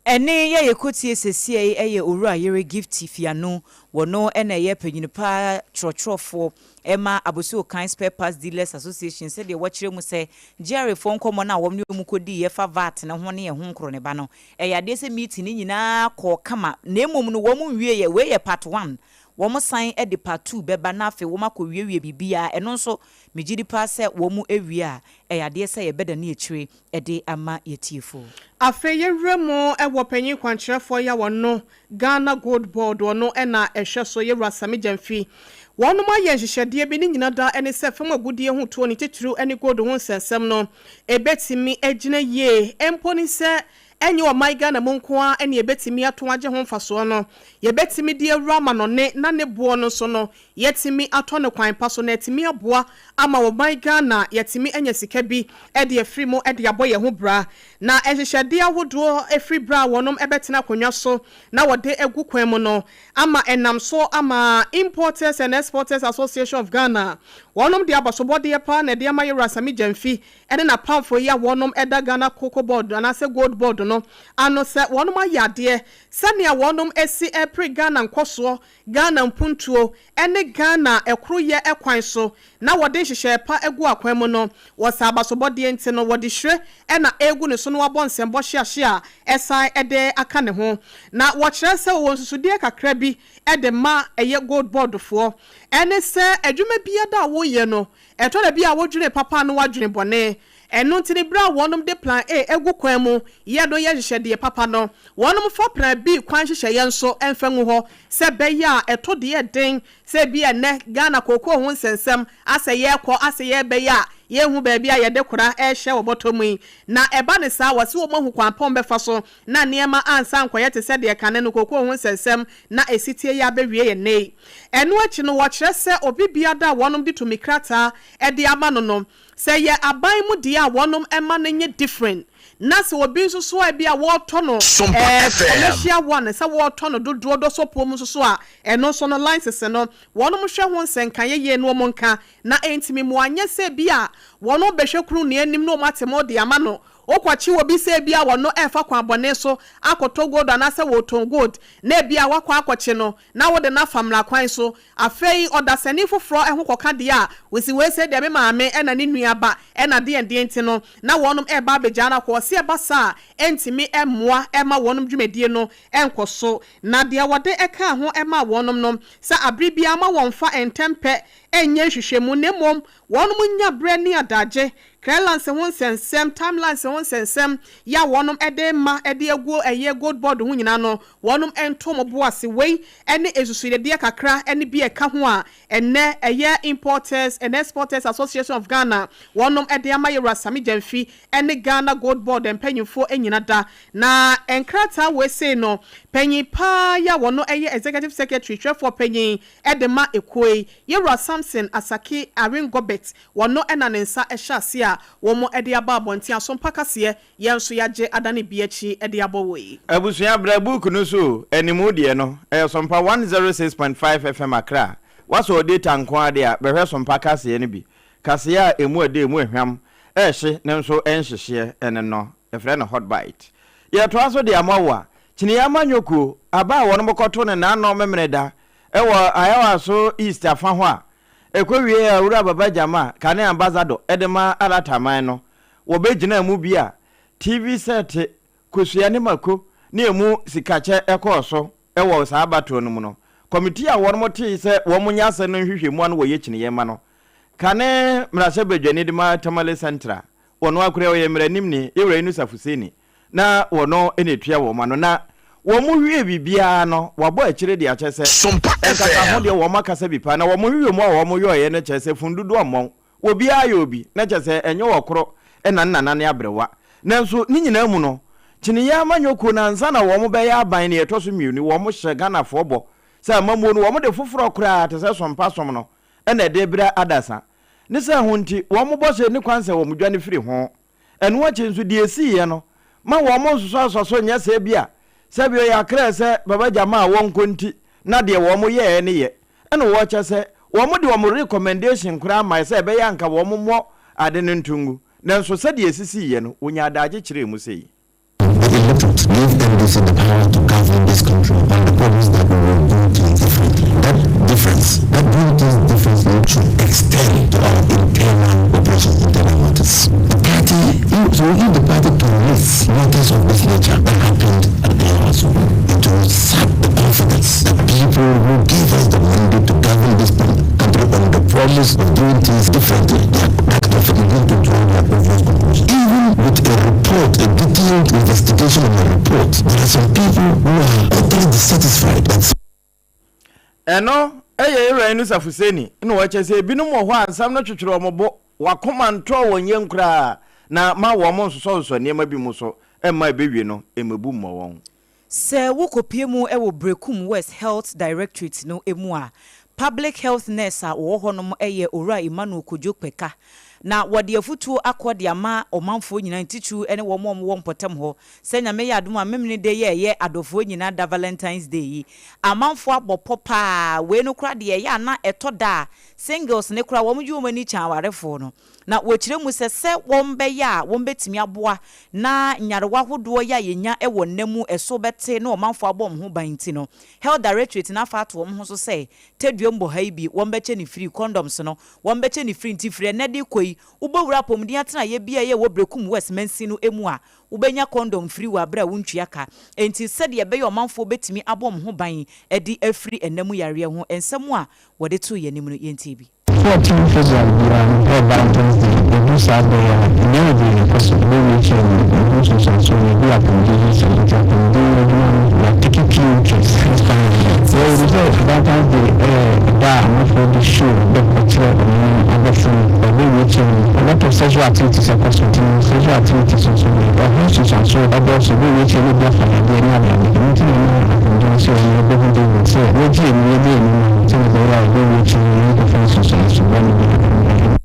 Ɛnne yi a yɛkɔtie seesei yi yɛ Owura Yere Gifty Fianu. Wɔno na ɛyɛ panyini pa twerɛtwerɛfoɔ ma Abossey Okai Spare Parts Dealers Association sɛdeɛ wɔakyerɛ mu sɛ GRA foɔ nkɔmmɔ no a wɔne wɔn kɔdiiɛ fa vat no ho ne ɛho nkoroneba no ɛyɛ adeɛ sɛ meeting no nyinaa kɔɔ kama na mmom no wɔn nwieɛ wei yɛ part one wɔn san de part two bɛba na afei wɔn akɔwiewie biribiara ɛno nso megyedi paa sɛ wɔn awie a ɛyɛ adeɛ sɛ yɛbɛdane akyire de ama yɛatiefo. Afei yɛwura mu wɔ panyin kwankyerɛfoɔ yi a wɔno Ghana Gold Board wɔno na ɛhwɛ so Yɛwura Sammy Gyamfi. Wɔnom ayɛ nhyehyɛdeɛ bi ne nyina da ne sɛ fam agudeɛ ho tuo ne titiriw ne gold ho nsɛnsɛm no ɛbɛtumi agyina yie mpo ne sɛ ɛnyɛ ɔman Ghana mu nko ara ne yɛbɛtumi ato agye ho mfasoɔ no yɛbɛtumi de awura amanɔne na ne boɔ no nso no Yɛatumi atɔ no kwan pa so na atumi aboa ama ɔman Ghana yɛatumi anya sika bi de afiri mu de abɔ yɛn ho bra. Na nhyehyɛdeɛ ahodoɔ firi berɛ a wɔnom bɛtena akonnwa so na wɔde agu kwan mu no ama ɛnam so ama Importers and Exporters Association of Ghana wɔnom de abasobɔdeɛ paa na ɛde ama Yɛwura Sammy Gyamfi ne n'apamfoɔ yi a wɔnom da Ghana Cocoa Board anaasɛ Gold Board no ano sɛ wɔnom ayɛ adeɛ sɛnea wɔnom asi repere Ghana nkɔsoɔ Ghana mpuntuo ne Ghana koroyɛ kwan so na wɔde nhyehyɛɛ pa agu akwan mu no, wɔ saa abasobɔdeɛ nti no, wɔde hyire na ɛregu ne so na wɔabɔ nsɛmbɔ hyeahyea a ɛsan de aka ne ho. Na wɔkyerɛ sɛ wɔwɔ nsusudeɛ kakra bi de ma ɛyɛ Gold Board foɔ, ɛne sɛ adwuma biara a woreyɛ no, ɛtɔ da bi a wodwene papa na woadwene bɔne. Ɛno nti no berɛ a wɔnom de Plan A agu kwan mu yɛ no yɛ nhyehyɛdeɛ papa no, wɔnom fa Plan B kwan nhyehyɛeɛ nso mfa ngu hɔ sɛ ɛbɛyɛ a ɛto deɛ ɛden sɛ ebia ɛnnɛ Ghana kookoo ho nsɛnsɛm asɛ yɛrekɔ asɛ yɛrebɛyɛ a yɛnhu baabi a yɛde kora rehyɛ wɔ bɔtɔ mu yi. Na ɛba no saa a wɔse wɔn ahu kwan pa wɔbɛfa so na nneɛma ansan ankɔyɛ te sɛ deɛ kane no kookoo ho nsɛnsɛm na ɛsi tie yi abɛwie yɛn nnɛ yi. Ɛno akyi no wɔkyerɛ sɛ obi biada a wɔnom de tumi krataa de ama no no Sɛ ɛyɛ aban mu deɛ a wɔnom ɛma no nyɛ different na sɛ obi nso so a ebia wɔretɔ no Sompa eh FM. commercial one sɛ wɔretɔ no dodoɔ dɔsɔpoɔ mu nso so a ɛno nso no license no wɔnom hwɛ ho nsɛnkaeɛ yie na wɔn nka na ɛntumi mmoa nyɛ sɛ ebia wɔnom bɛhwɛ kunu no anim na wɔn ate mo de ama no wokɔkye obi sɛ ebia wɔno ɛrefa kwan bɔne so akɔtɔ gold anaasɛ wɔretɔn gold na ebia wakɔ akɔkye no na wode no afa mmara kwan so Afei ɔdasani foforɔ ho kɔka deɛ a, ɔsi wei sɛ deɛ me maame na ne nua ba na deɛn deɛn nti no, na wɔnom reba abɛgyaa no akɔ. Ɔse ɛba saa a, ɛntumi mmoa mma wɔnom dwumadie no nkɔ so. Na deɛ wɔde kaa ho maa wɔnom no, sɛ abere biara ma wɔmfa ntɛmpɛ nyɛ nhwehwɛmu na mmom wɔnom nya berɛ ne adagye clearance ho nsɛnsɛm, timelines ho nsɛnsɛm yɛ a wɔnom de rema de agu ɛyɛ Gold Board ho nyinaa no wɔnom nto wɔn bo ase. Wei ne nsusuideɛ kakra ne bi a ɛka ho a ɛnnɛ ɛyɛ Importers and Exporters Association of Ghana wɔnom de ama Yɛwura Sammy Gyamfi ne Ghana Gold Board mpanyinfoɔ nyina da. Na nkrataa wei sei no panyin paa yi a wɔno yɛ Executive Secretary, twerɛfoɔ panyin, de ma ekuo yi, Yɛwura Samson Asake Awingobit, wɔno na ne nsa hyɛ ase a wɔn de aba abɔnten asompa kaseɛ, yɛn nso yɛagye adane bi akyi de abɔ wɔ yi. Abusua bra book no so o, animu deɛ no, ɛyɛ Sompa 106.5 FM Accra. Woasɔ wo data nko ara deɛ a, bɛhwɛ Sompa kaseɛ no bi. Kaseɛ a ɛmu ɛdɛ, ɛmu ɛhwam, ɛhye ne nso ɛnhyehyeɛ ɛne no, yɛfrɛ no Hot Bite. Yɛtoa so de ama wo a, Kyiniiɛ Amanyɔkuo, aba a wɔnom kɔto no naano Memeneda wɔ Ayawaso East afa hɔ a, ɛkɔwiee a Owura Baba Gyama, kane ambassador de ma Alataman no, wɔbɛgyinaa mu bi a TV sɛɛte, kosua ne mako ne ɛmu sikakyɛ kɔɔ so wɔ saa abatoɔ no mu no. Kɔmitii a wɔnom tee sɛ wɔn nyɛ asɛm no nhwehwɛmu ano wɔyɛ kyiniiɛ mma no, kane mmarahyɛbadwani de ma Tamale Central, wɔno ara koraa ɔyɛ mmaranimni, Yɛwura Yunusa Fuseni, na wɔno na ɛtua wɔn ano. Na wɔn wie biribiara no, wɔabɔ akyire de akyɛ sɛ, nkasa ho deɛ wɔn akasa bi paa, na wɔn nhwehwɛmu a wɔn yɔeɛ no kyerɛ sɛ funu dodoɔ mmɔn, obiara yɛ obi, na kyerɛ sɛ ɛnyɛ ɔkoro na ne nana ne aberewa. Nanso ne nyinaa mu no, Kyiniiɛ amanyɔkuo no ansa na wɔn bɛyɛ aban nea ɛtɔ so mmienu, wɔn hyɛ Ghanafoɔ bɔ sɛ amammuo no wɔn de foforɔ koraa te sɛ sompa som no na ɛde rebrɛ adasa. Ne sɛ ho nti, wɔn bɔhyɛ nni kwan sɛ wɔn dwane firi ho. Ɛno akyi nso, deɛ ɛsiiɛ no, ma wɔn nsosɔasosɔ so nyɛ sɛ ebia sɛdeɛ ɔyɛ akrɛ sɛ Baba Gyama a wɔnkɔ nti na deɛ wɔn yɛɛ no yɛ. Ɛna wɔkyɛ sɛ wɔn de wɔn recommendation koraa mae sɛ ɛbɛyɛ anka wɔn mmɔ ade no nto ngu. Nanso sɛdeɛ ɛsisiiɛ no, wɔnyaa daagye kyerɛɛ mu sei. The electorate gave NDC the power to govern this country on the promise that we will do things differently. That difference, that doing things differently should extend to our internal operations, internal matters. The party, so if the party tolerates matters of this nature that happened at the House, it will sap the confidence that people who gave us the mandate to govern this country on the promise of doing things differently, that confidence going to draw their obvious conclusion. Even with a report, a detailed investigation on the report, there are some people who are utterly dissatisfied that Ɛno yɛ Aaron Inusah Fuseini na ɔkyɛ sɛ ebinom wɔ hɔ a nsɛm no twetwere wɔn bo, wɔn akoma ntɔɔ wɔn yam koraa na ma wɔn nsosɔnsosɔ nneɛma bi mu so mma ɛbɛwie no mmebu mmɔ wɔn. Sɛ wokɔpue mu wɔ Berekum West Health Directorate no mu a, Public Health Nurse a wɔwɔ hɔnom yɛ Owura Emmanuel Kojo Kpeka. Na wɔde afutuo akɔ de ama ɔmanfoɔ nyinaa, ntitiriw ne wɔn a wɔwɔ mpɔtam hɔ, sɛ Nyame yɛ adom a Memeneda yi a ɛyɛ adɔfoɔ nyinaa da Valentine's Day yi, amanfoɔ abɔ pɔ paa, wei no koraa deɛ ɛyɛ a na ɛtɔ da a singles no koraa wɔn gye wɔn ani kyɛn awarefoɔ no. Na wɔkyerɛ mu sɛ sɛ wɔbɛyɛ a wɔbɛtumi aboa na nyarewa ahodoɔ yi a yɛnya wɔ nna mu ɛso bɛte na ɔmanfoɔ abɔ wɔn ho ban nti no, Health Directorate no afa ato wɔn ho so sɛ tadua mbɔha yi bi wɔbɛkyɛ no firi, condoms no wɔbɛkyɛ no firi nti firi ɛnnɛ de rekɔ yi wobɛwura apɔmuden atenaeɛ biara a ɛwɔ Berekum West mansin no mu a wobɛnya condom firi wɔ aberɛ a wontua ka. Enti sɛdeɛ ɛbɛyɛ ɔmanfoɔ bɛtumi abɔ wɔn ho ban de afiri nna mu yareɛ ho nsɛm a wɔde too yɛn anim no yɛntie bi. 14 February biara no ɛyɛ Valentine's Day. Ɛdu saa berɛ yi a, nneɛma bebree na ɛkɔ so. Ɛbɛwie akyire no, ɛho nsunsuansoɔ no, ebi yɛ apɔmuden ho nsɛm. Nti apɔmuden ho adwuma no, yɛatake keen interest paa. Yɛnim sɛ Valentine's Day yɛ ɛda a amanfoɔ de show dɔ kyerɛ wɔn adɔfo no. Ɛbɛwie akyire no, a lot of sexual activities ɛkɔ so. Nti no, sexual activities nso no, ɛho nsunsuansoɔ ɛdɔɔso. Ɛbɛwie akyire no, ebi afa yadeɛ ne adeade. Ɛno nti na ɛma apɔmuden ho sɛ yɛbɔ ho dawuro sɛ yɛgye yɛn ani, yɛde yɛn ani ma sɛdeɛ ɛbɛyɛ a ɛbɛwie akyire no, yɛrenkɔfa nsunsuanso bɔne bi mma.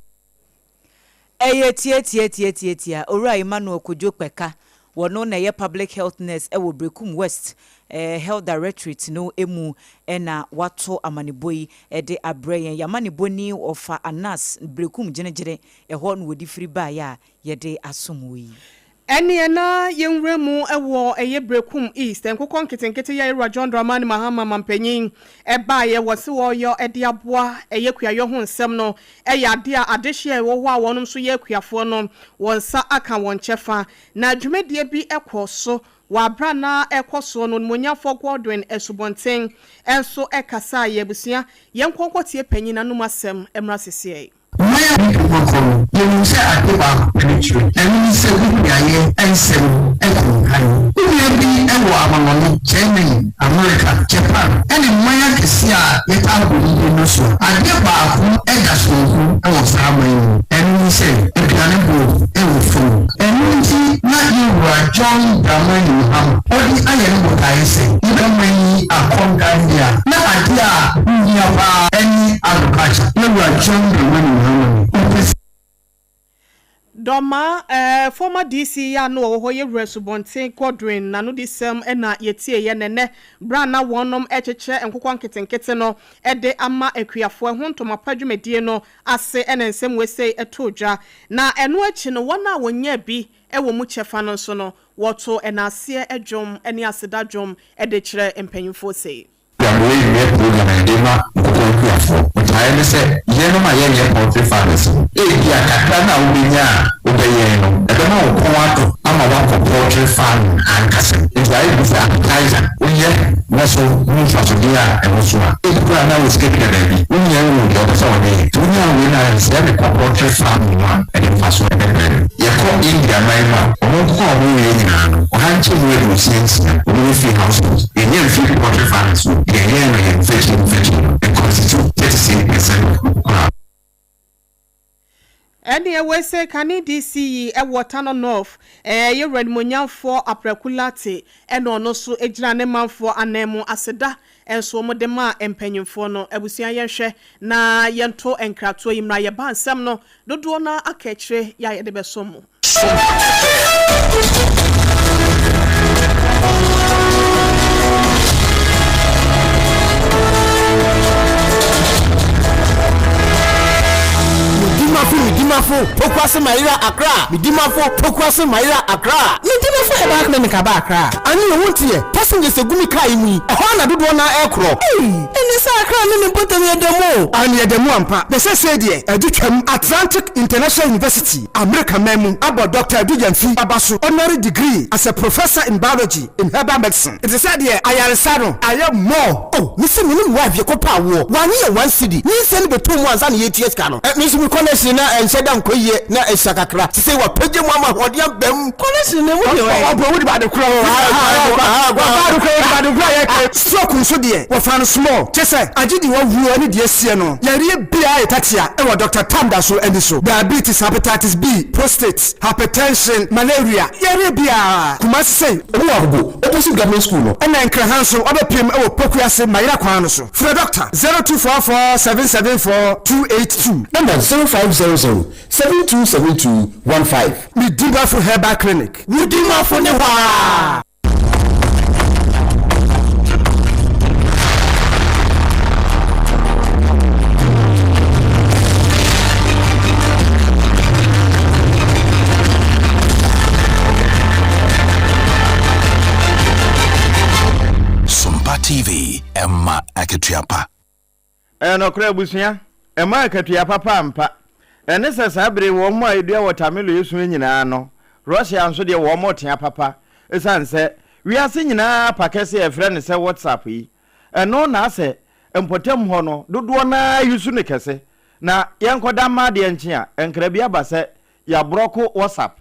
Ɛyɛ tiatiatiatiatia, Owura Emmanuel Kojo Kpeka, wɔno na ɛyɛ Public Health Nurse wɔ Berekum West Health Directorate no mu na wato amanebɔ yi de abrɛ yɛn. Y'amanebɔni ɔfa Anas Berekum Gyenegyene, ɛhɔ na wɔde firi baeɛ a yɛde asom wo yi. Ɛneɛ na yɛnwura mu wɔ ɛyɛ Berekum East, nkokɔ nketenkete yi a Yɛwura John Dramani Mahama mampanyin baeɛ wɔ se wɔreyɔ de aboa ɛyɛ kuayɔ ho nsɛm no yɛ adeɛ a adehyeɛ a ɛwɔ hɔ a wɔnom nso yɛ akuafoɔ no wɔn nsa aka wɔn kyɛfa. Na dwumadie bi kɔɔ so wɔ aberɛ a na ɛrekɔ soɔ no Onimuonyamfoɔ Godwin Asubɔnten nso kasaeɛ. Abusua yɛnkɔ nkɔtie panyin no anom asɛm mmra seseɛ. Mmaa a yɛdi dwuma kɔ no, yɛnim sɛ ade baako pɛ ne kyerɛ, ɛno ne sɛ wo nuayɛ nsɛm kɔ nkan. Wo nua bi wɔ amanɔne, Germany, Amerika, Japan, ne mman akɛseɛ a yɛtaa bɔ mu din no so a, adeɛ baako da sononko wɔ saa aman yi mu, ɛno ne sɛ aduane boɔ wɔ fam. Ɛno nti na yɛn Wura John Dramani Mahama ɔde ayɛ ne botaeɛ sɛ yɛbɛma yi akɔ nkan deɛ a, na adeɛ a ho hia pa ara ne agriculture. Yɛn Wura John Dramani Mahama no, ɔpɛ sɛ. Dɔmaa, eh, former DC yi a na ɔwɔ hɔ yɛ Wura Asubɔnten Godwin n'anodisɛm na yɛtieeɛ na ɛnnɛ berɛ a na wɔnom rekyekyɛ nkokɔ nketenkete no de ama akuafoɔ ɛho ntoma pa dwumadie no ase na nsɛm wei sei too dwa. Na ɛno akyi no wɔn a wɔnyaa bi wɔ mu kyɛfa no nso no wɔtoo ɛnaaseɛ dwom ne aseda dwom de kyerɛɛ mpanyimfoɔ sei. Program wei nyɛ program a yɛde ma nkokɔ akuafoɔ. Botaeɛ ne sɛ yɛnom a yɛnyɛ poultry farmers no, ebia kakra no a wobɛnya a wobɛyɛn no, ɛbɛma wo kɔn adɔ ama woakɔ poultry farming ankasa. Nti ayɛ bi sɛ appetizer, woyɛ na so hu mfasodeɛ a ɛwɔ so a, ebi koraa na wo sika tua baabi, wo nua nhu deɛ ɔpɛ sɛ ɔde yɛ. Nti wonya wei no a, sɛ mekɔ poultry farming mu a, ɛde mfasoɔ bɛbrɛ me. Yɛkɔ India man mu a, wɔn nkokɔ a wɔweɛ nyinaa no, ɔha nkyɛmu 66, wɔn yɛ firi households. Yɛnya mfiri poultry farmers mu, deɛ yɛyɛ no yɛn mfɛkyire mfɛkyire no, it constitute 36 percent of nkokɔ a. Ɛneɛ wei se kane DC yi wɔ Tano North, ɛyɛ Wura Animuonyamfoɔ Apraku Lartey ɛna ɔno nso gyina ne manfoɔ anan mu aseda nso wɔn de maa mpanyinfoɔ no. Abusua yɛnhwɛ na yɛnto nkratoɔ yi mmra yɛba nsɛm no dodoɔ no ara aka akyire yɛ a yɛde bɛsom mo. Medimafo Medimafo Pokuase Mayera Accra Medimafo Pokuase Mayera Accra Medimafo Herbal Clinic aba Accra Ane o wonteɛ Passengers egu me car yi mu yi Ɛhɔ ara na dodoɔ no ara ɛrekorɔ Ei ɛne sɛ Accra ne ne mpɔtam yɛ da mu o. Aane ɛda mu ampa. Na sɛsɛɛ deɛ ɛde twam. Atlantic International University, Amerika man mu, abɔ Dɔkta Adu Gyamfi aba so honorary degree as a Professor in Biology in Herbal Medicine. Nti sɛ deɛ ayaresa no ayɛ more. Oh me se me ne me wife yɛkɔ pɛ awoɔ wanye yɛ one cedi nyinsɛn no bɛtɔ mu ansa na yɛtua sika no. Me nso me connection na ɛnhyɛ da nkɔ yie na ɛsua kakra sesei wapagya mu ama ahoɔden aba mu. Connection no emu deɛ ɔyɛ. Ɔbɔ wode ade korɔ hɔ ade korɔ wode ade korɔ yɛ kɛ. Stroke nso deɛ wɔfa no small kyesɛ agye deɛ wawuo ne deɛ asie no yareɛ biaa yɛ tatia ɛwɔ Doctor Tam da so ani so diabetes hepatitis B prostate hypertension malaria yareɛ biaa Kumasi sei. Ɔmo wɔ Agogo opposite government school no. Ɛna Nkraha nso wabɛpem wɔ Pokuase Mayera kwan no so. Frɛ Doctor 0244 774 282. Ɛna 0500 7272 15. Medimafo Herbal Clinic, wo dimafo ne hɔ aa. Sompa TV, ɛma akatua pa. Ɛyɛ nɔkorɛ abusua, ɛma akatua papa ampa. Ɛne sɛ saa bere yi wɔn a edua wɔtamelo esua nyinaa no, Russia nso deɛ wɔn tea papa. Esiane sɛ wiase nyinaa pa kɛse a yɛfrɛ no sɛ WhatsApp yi, ɛno na asɛ mpɔtam hɔ no dodoɔ no ara yusu no kɛse. Na yɛnkɔda mma adeɛ nkye a, nkra bi aba sɛ yɛabrɔko WhatsApp.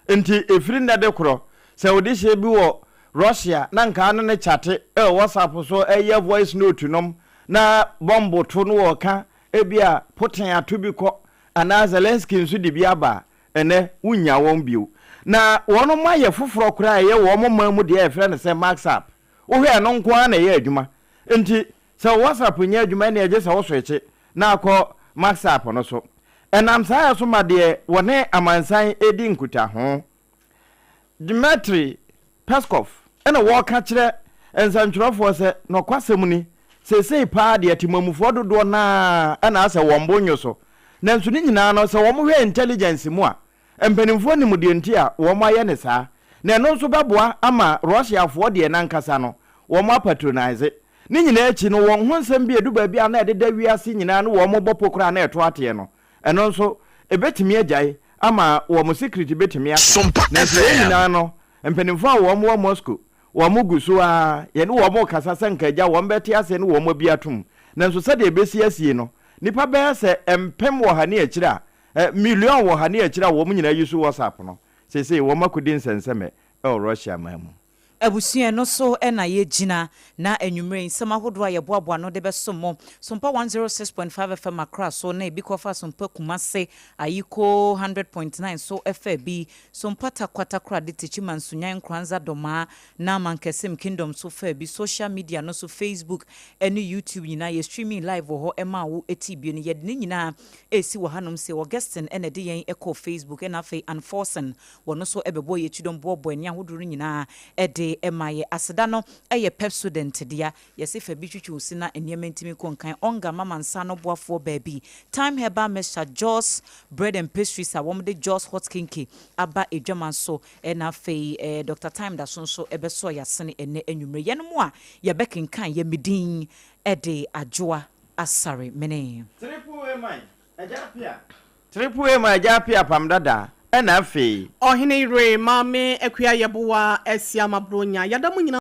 Enti ɛfiri nnɛ de korɔ, sɛ odehyeɛ bi wɔ Russia na nka ne no kyate wɔ WhatsApp so yɛ voice note nom na bɔmbo to no wɔka ebia Putin ato bi kɔ anaa Zelensky nso de bi aba a, ɛnnɛ wonnya wɔn bio. Na wɔnom ayɛ foforɔ koraa a ɛyɛ wɔn man mu deɛ a yɛfrɛ no sɛ MaxApp. Wohwɛ a ɛno nko ara na ɛyɛ adwuma. Enti sɛ wo WhatsApp nyɛ adwuma ɛnneɛ gye sɛ wo switche na akɔ MaxApp no so. Ɛnam saa yɛ so ma deɛ wɔne amansan redi nkutaho. Dmitry Peskov na wɔreka kyerɛ nsɛntwerɛfoɔ sɛ, Nɔkwasɛm ni, seesei paa deɛ temamufoɔ dodoɔ no ara na asɛ wɔn bo nnwo so. Nanso ne nyinaa no, sɛ wɔhwɛ intelligence mu a, Mpanimfoɔ nim deɛ nti a wɔayɛ no saa, na ɛno nso bɛboa ama Russiafoɔ deɛ no ankasa no, wɔapatronise. Ne nyinaa akyi no, wɔn ho nsɛm bi a ɛdu baabi a na ɛdeda wiase nyinaa ne wɔn bɔ po koraa na ɛto ateɛ no, ɛno nso, ɛbɛtumi agyae ama wɔn security bɛtumi aka. Nanso wei nyinaa no, mpanimfoɔ a wɔn wɔ Moscow, wɔn gu so ara, yɛne wɔn rekasa sɛ nka agya wɔn bɛte aseɛ ne wɔn abi atom. Nanso sɛdeɛ ɛbɛsi asie no, nnipa bɛyɛ sɛ mpem wɔ ha ne akyire a, Million wɔ ha ne akyire a wɔn nyinaa use WhatsApp no, seesei wɔn akɔdi nsɛnsɛmɛ wɔ Russia man mu. Abusua, ɛno so na yɛgyina, na anwummerɛ yi nsɛm ahodoɔ a yɛboaboa ano de bɛsom mo. Sompa 106.5 FM Accra so na ebi kɔfa Sompa Kumase, Ayiko 100.9 so fa bi, Sompa Tarkwa Takoradi Techiman Sunyani Nkoranza Domaa na Mankasim Kingdom so fa bi, Social media no so Facebook ne YouTube nyinaa yɛ streaming live wɔ hɔ ma wo ti bio no yɛde ne nyinaa resi wɔ hanom sei, Augustine na ɛde yɛn kɔɔ Facebook ɛna afei Ann Forson wɔno nso bɛbɔɔ yɛn kyidɔm boaboa ani ahodoɔ no nyinaa de ma yɛ. Aseda no yɛ Pepsodent dea, yɛse fa bi twitwi wo se na nneɛma ntumi nkɔ nkan, Onga mama nsa ano boafoɔ baabi, Thyme Herbal Mixture, Jos Bread and Pastries a wɔde Jos Hot Kinky aba adwaman so ɛna afei Doctor Thyme da so nso bɛsɔ yɛn asene ɛnnɛ anwummere. Yɛnom a yɛbɛkenkan yɛ me din de Adwoa Asare mene. Triple A man, Agya Appiah. Triple A man, Agya Appiah apam dada, ɛna afei. Ɔhene yere Maame Akua Yeboah Asiamah Bronya, yɛda mo nyinaa.